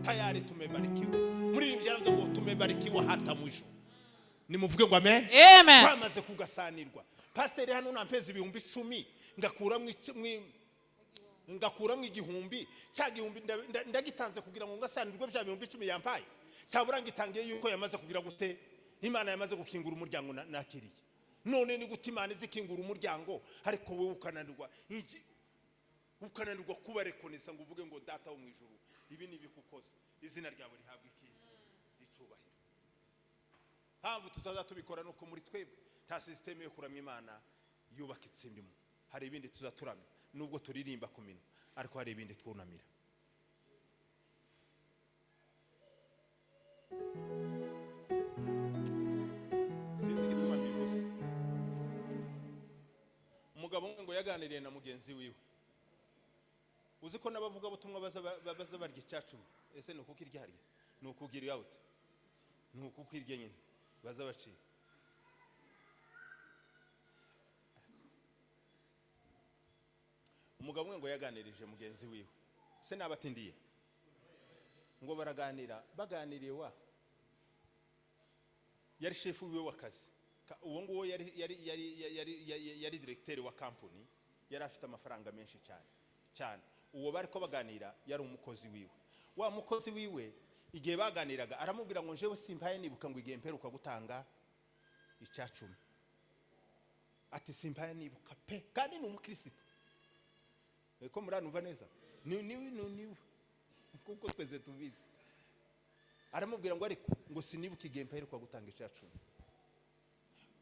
tayari tumebarikiwa. Muri ibi byaravuze ngo tumebarikiwa hata mwisho. Nimuvuge ngo amen. Amen. Twamaze kugasanirwa. Pasiteri hano nampeza 10,000 ngakuramwo 1,000, cya 1,000 ndagitanze kugira ngo ngasanirwe bya 10,000 yampaye. Cyabura ngitangiye yuko yamaze kugira gute? Imana yamaze gukingura umuryango nakiriye. None ni gute Imana izikingura umuryango ariko wowe ukananirwa? Ukananirwa kubarekonesa ngo uvuge ngo data wo mu ijuru ibi ni ibikukoze, izina ryawe rihabwe iki? Icubahiro. Mpamvu tutazatubikora nuko muri twebwe nta systeme yo kuramya Imana yubakitse ndimo. Hari ibindi tuzaturamya nubwo turirimba ku minwa, ariko hari ibindi twunamira. Sinzi igituma mbivuze. Umugabo umwe ngo yaganiriye na mugenzi wiwe. Uzi ko n'abavuga butumwa baza barya icyacumi. Ese ni ukukirya harya? Ni ukugira ute? Ni ukukirya nyine baza baciye. Umugabo umwe ngo yaganirije mugenzi wiwe. Se nabatindiye. Ngo baraganira, baganiriye wa yari chef wiwe w'akazi. Uwo nguwo yari directeur wa company, yari afite amafaranga menshi cyane cyane. Uwo bariko baganira yari umukozi wiwe. Wa mukozi wiwe igihe baganiraga aramubwira ngo njewe simpaye nibuka ngo igihe mperuka gutanga icyacumi. Ati simpaye nibuka pe, kandi ni umukristo. Eko muranumva neza? Ni ni ni ni kuko tweze tubizi. Aramubwira ngo ariko ngo sinibuka igihe mperuka gutanga icyacumi.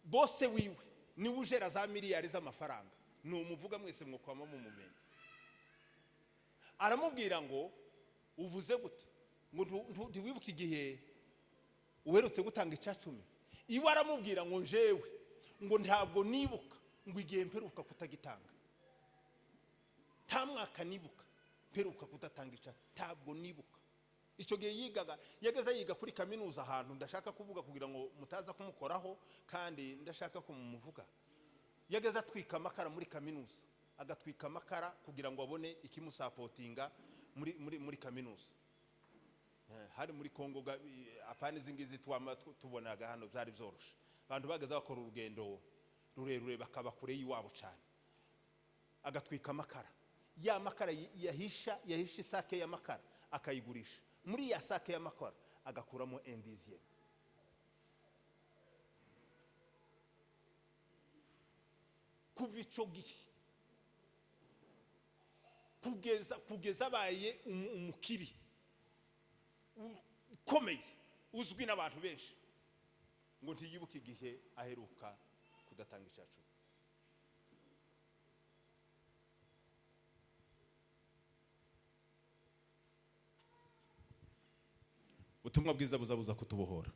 Bose wiwe ni ujera za miliyari z'amafaranga. Ni umuvuga mwese mwokwama mu mumenye. Aramubwira ngo uvuze gute? Ngo ntiwibuke igihe uherutse gutanga icyacumi. Iwe aramubwira ngo njewe ngo ntabwo nibuka ngo igihe mperuka kutagitanga. Nta mwaka nibuka mperuka kudatanga ica, ntabwo nibuka. Icyo gihe yigaga, yageze yiga kuri kaminuza ahantu ndashaka kuvuga kugira ngo mutaza kumukoraho, kandi ndashaka ko mumuvuga. Yageze atwika amakara muri kaminuza, agatwika amakara kugira ngo abone ikimusapotinga muri kaminuza. Hari muri Kongo, apana izi ngizi twama tubonaga hano, byari byoroshe. Abantu bageze bakora urugendo rurerure bakaba kure y'iwabo cyane. Agatwika amakara, ya makara yahisha isake y'amakara akayigurisha. Muri ya sake y'amakara agakuramo un dixième. Kuva ico gihe kugeza abaye umukiri ukomeye uzwi n'abantu benshi, ngo ntiyibuke igihe aheruka kudatanga icacumi. Ubutumwa bwiza buzabuza kutubohora.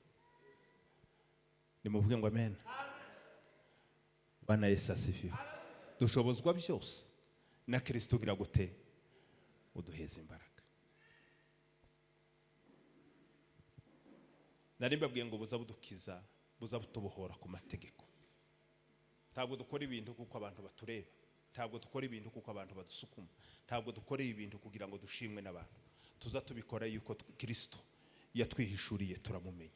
Nimuvuge ngo amen. Bwana Yesu asifiwe. Dushobozwa byose na Kristo ugira gute uduheza imbaraga. Nari mbabwiye ngo buza budukiza, buza butubohora ku mategeko. Ntabwo dukora ibintu kuko abantu batureba, ntabwo dukora ibintu kuko abantu badusukuma, ntabwo dukora ibintu kugira ngo dushimwe n'abantu. Tuza tubikora yuko Kristo yatwihishuriye turamumenya.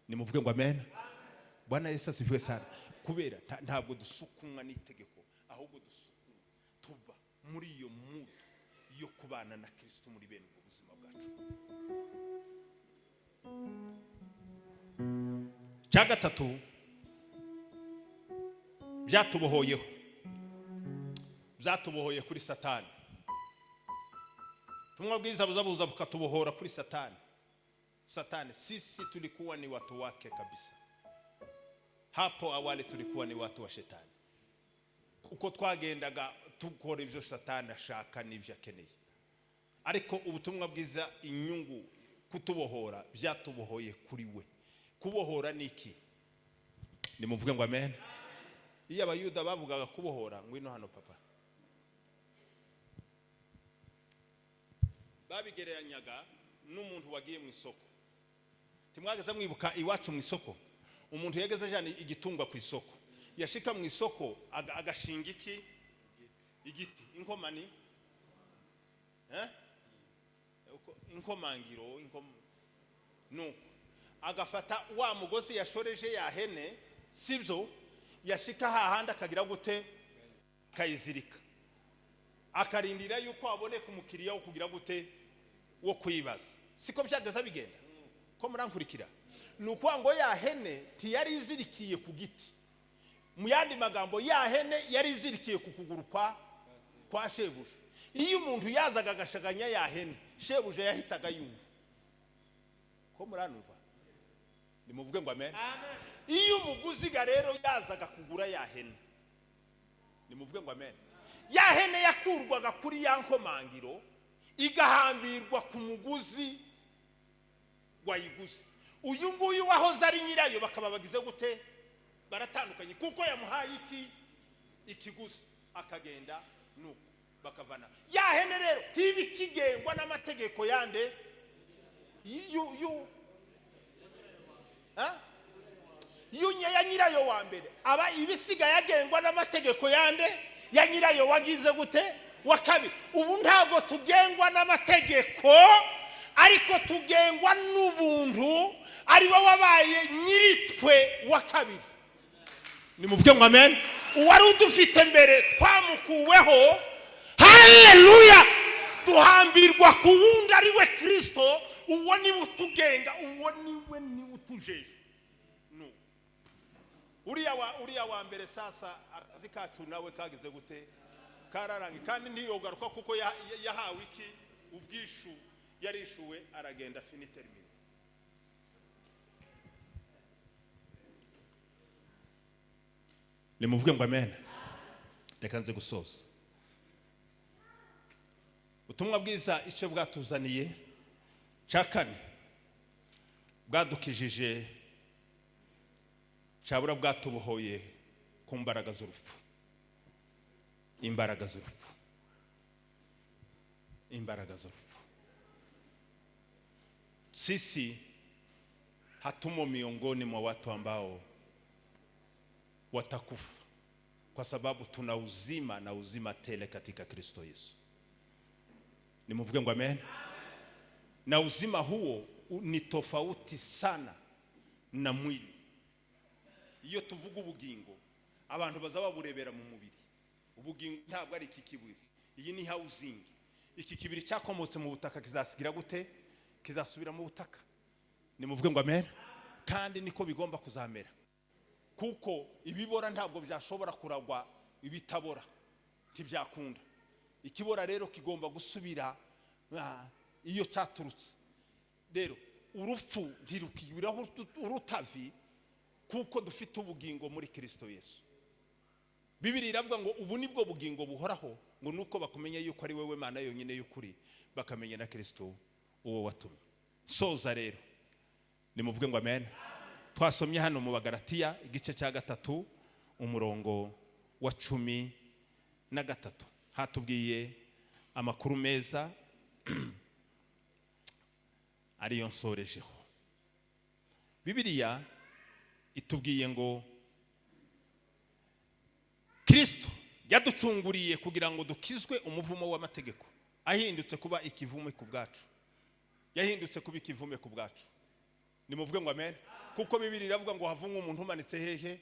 Nimuvuge ngo amen. Bwana Yesu asifiwe sana. Kubera ntabwo dusukumwa n'itegeko, ahubwo dusukumwa tuba muri iyo mudu yo kubana na Kristo muri bene ubwo buzima bwacu. Cya gatatu byatubohoyeho, byatubohoye kuri Satani. Ubutumwa bwiza buzabuza bukatubohora kuri Satani. Satani, sisi tulikuwa ni watu wake kabisa. Hapo awali tulikuwa ni watu wa shetani. Uko twagendaga tukora ibyo Satani ashaka n'ibyo akeneye. Ariko ubutumwa bwiza, inyungu kutubohora, byatubohoye kuri we. Kubohora ni iki? Nimuvuge ngo amen. Iyo Abayuda bavugaga kubohora, ngwino hano papa, babigereranyaga n'umuntu wagiye mu isoko. Ntimwageze mwibuka iwacu mu isoko, umuntu yageze ajana igitungwa ku isoko, yashika mu isoko agashinga iki? Igiti. Inkomani? Inkomangiro, nuko agafata wa mugozi yashoreje ya hene, sibyo? Yashika hahandi akagira gute? Akayizirika, akarindira yuko aboneka umukiriya wo kugira gute? Wo kwibaza. Siko byageze bigenda? Ko murankurikira? Ni ukuvuga ngo ya hene ntiyari izirikiye ku giti. Mu yandi magambo, ya hene yari izirikiye ku kuguru kwa shebuja. Iyo umuntu yazaga agashaganya ya hene, shebuja yahitaga yumva. Ko muranumva? Nimuvuge ngo amen. Iyo umuguziga rero yazaga kugura ya hene, nimuvuge ngo amen, ya hene yakurwaga kuri ya nkomangiro igahambirwa ku muguzi wayiguze. Uyu nguyu wahoze ari nyirayo bakaba bagize gute? Baratandukanye, kuko yamuhaye iki? Ikiguzi. Akagenda nuko bakavana ya hene. Rero tibi kigengwa n'amategeko yande? Yunye ya nyirayo wa mbere, aba ibisiga yagengwa n'amategeko yande? Ya nyirayo wagize gute? Wa kabiri. Ubu ntabwo tugengwa n'amategeko, ariko tugengwa n'ubuntu, ari we wabaye nyiritwe wa kabiri. Nimuvuge ngo amen. Uwari udufite mbere twamukuweho, haleluya, duhambirwa ku wundi ari we Kristo. Uwo niwe utugenga, uwo niwe niwe utujeje. No. Uriya wa mbere sasa akazi kacu nawe kagize gute? Kararangi. Kandi ntiyogaruka kuko yahawe iki? Ubwishu, yarishuwe aragenda, fini termine. Nimuvuge ngo amen. Reka nze gusoza. Ubutumwa bwiza icyo bwatuzaniye cya kane, bwadukijije cyabura bwatubohoye ku mbaraga z'urupfu. Imbaraga z'urupfu. Imbaraga z'urupfu. Sisi hatumo miongoni mwa watu ambao watakufa, kwa sababu tuna uzima na uzima tele katika Kristo Yesu. Nimuvuge ngo amen. Na uzima huo ni tofauti sana na mwili. Iyo tuvuga ubugingo, abantu baza baburebera mu mubiri. Ubugingo ntabwo ari iki kibiri, iyi ni housing. Iki kibiri cyakomotse mu butaka kizasigira gute? Kizasubira mu butaka. Nimuvuge ngo amen. Kandi niko bigomba kuzamera, kuko ibibora ntabwo byashobora kuragwa ibitabora, ntibyakunda. Ikibora rero kigomba gusubira iyo cyaturutse. Rero urupfu ntirukigwiraho urutavi, kuko dufite ubugingo muri Kristo Yesu. Bibiri iravuga ngo ubu nibwo bugingo buhoraho, ngo nuko bakumenya yuko ari wowe Mana yonyine y'ukuri, bakamenya na Kristo uwo watumye. Soza rero, nimuvuge ngo amen. Twasomye hano mu Bagalatiya igice cya 3 umurongo wa 13, hatubwiye amakuru meza ariyo nsorejeho. Bibiliya itubwiye ngo Kristo yaducunguriye kugira ngo dukizwe umuvumo w'amategeko, ahindutse kuba ikivume ku bwacu. Yahindutse kuba ikivume ku bwacu. Nimuvuge ngo amen. Kuko Bibiliya iravuga ngo havumwe umuntu umanitse hehe?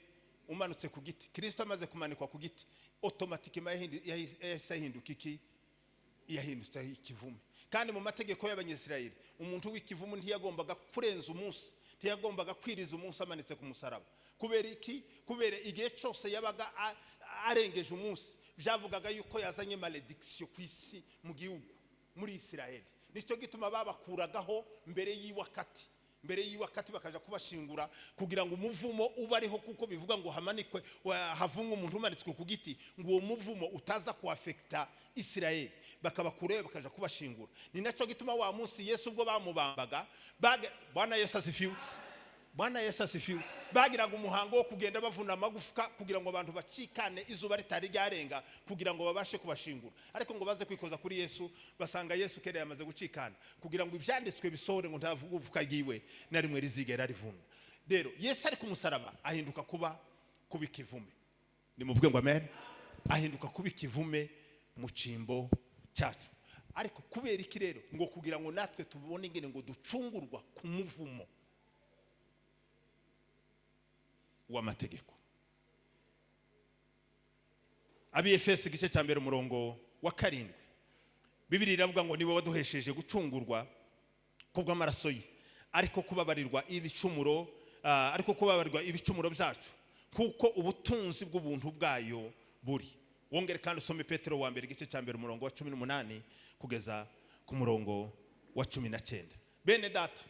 Umanutse ku giti. Kristo amaze kumanikwa ku giti, automatiquement yahise ahinduka iki? Yahindutse ikivume. Kandi mu mategeko y'Abanyisirayeli, umuntu w'ikivume ntiyagombaga kurenza umunsi, ntiyagombaga kwiriza umunsi amanitse ku musaraba. Kubera iki? Kubera igihe cyose yabaga arengeje umunsi, byavugaga yuko yazanye malédiction ku isi, mu gihugu, muri Isirayeli. Nicyo gituma babakuragaho mbere y'iwakati, mbere y'iwakati bakaja kubashingura, kugira ngo umuvumo ube ariho, kuko bivuga ngo hamanikwe, havumwe umuntu umanitswe ku giti, ngo uwo muvumo utaza kuafekta Isirayeli, bakabakurayo bakaja kubashingura. Ni nacyo gituma wa munsi Yesu ubwo bamubambaga, Bwana Yesu asifiwe, Bwana Yesu asifiwe, bagiraga umuhango wo kugenda bavuna amagufwa kugira ngo abantu bakikane izuba ritari ryarenga, kugira ngo babashe kubashingura. Ariko ngo baze kwikoza kuri Yesu, basanga Yesu kera yamaze gucikana, kugira ngo ibyanditswe bisohore ngo nta gufwa ryiwe na rimwe rizigera rivunwa. Rero Yesu ari ku musaraba ahinduka kuba ikivume. Nimuvuge ngo amen. Ahinduka kuba ikivume mu cyimbo cyacu. Ariko kubera iki rero? Ngo kugira ngo natwe tubone ingene ngo ducungurwa ku muvumo w'amategeko. Ab'Efeso igice cya 1 umurongo wa 7, Bibiliya iravuga ngo niwe waduhesheje gucungurwa kubw'amaraso ye, ariko kubabarirwa ibicumuro, ariko kubabarirwa ibicumuro byacu, kuko ubutunzi bw'ubuntu bwayo buri. Wongere kandi usome Petero wa mbere igice cya 1 umurongo wa 18 kugeza ku murongo wa 19. Bene data,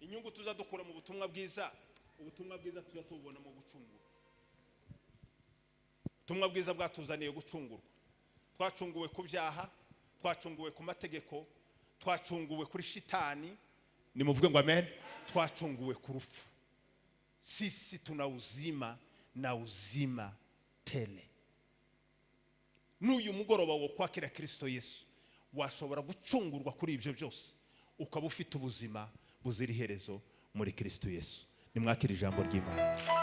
inyungu tuza dukura mu butumwa bwiza, ubutumwa bwiza tuza tubona mu gucungurwa. Ubutumwa bwiza bwatuzaniye gucungurwa. Twacunguwe ku byaha, twacunguwe ku mategeko, twacunguwe kuri shitani. Nimuvuge ngo amen. Twacunguwe ku rupfu. Sisi tuna uzima na uzima tele. N'uyu mugoroba wo kwakira Kristo Yesu, washobora gucungurwa kuri ibyo byose, ukaba ufite ubuzima buzira iherezo muri Kristo Yesu. Nimwakire ijambo ry'Imana.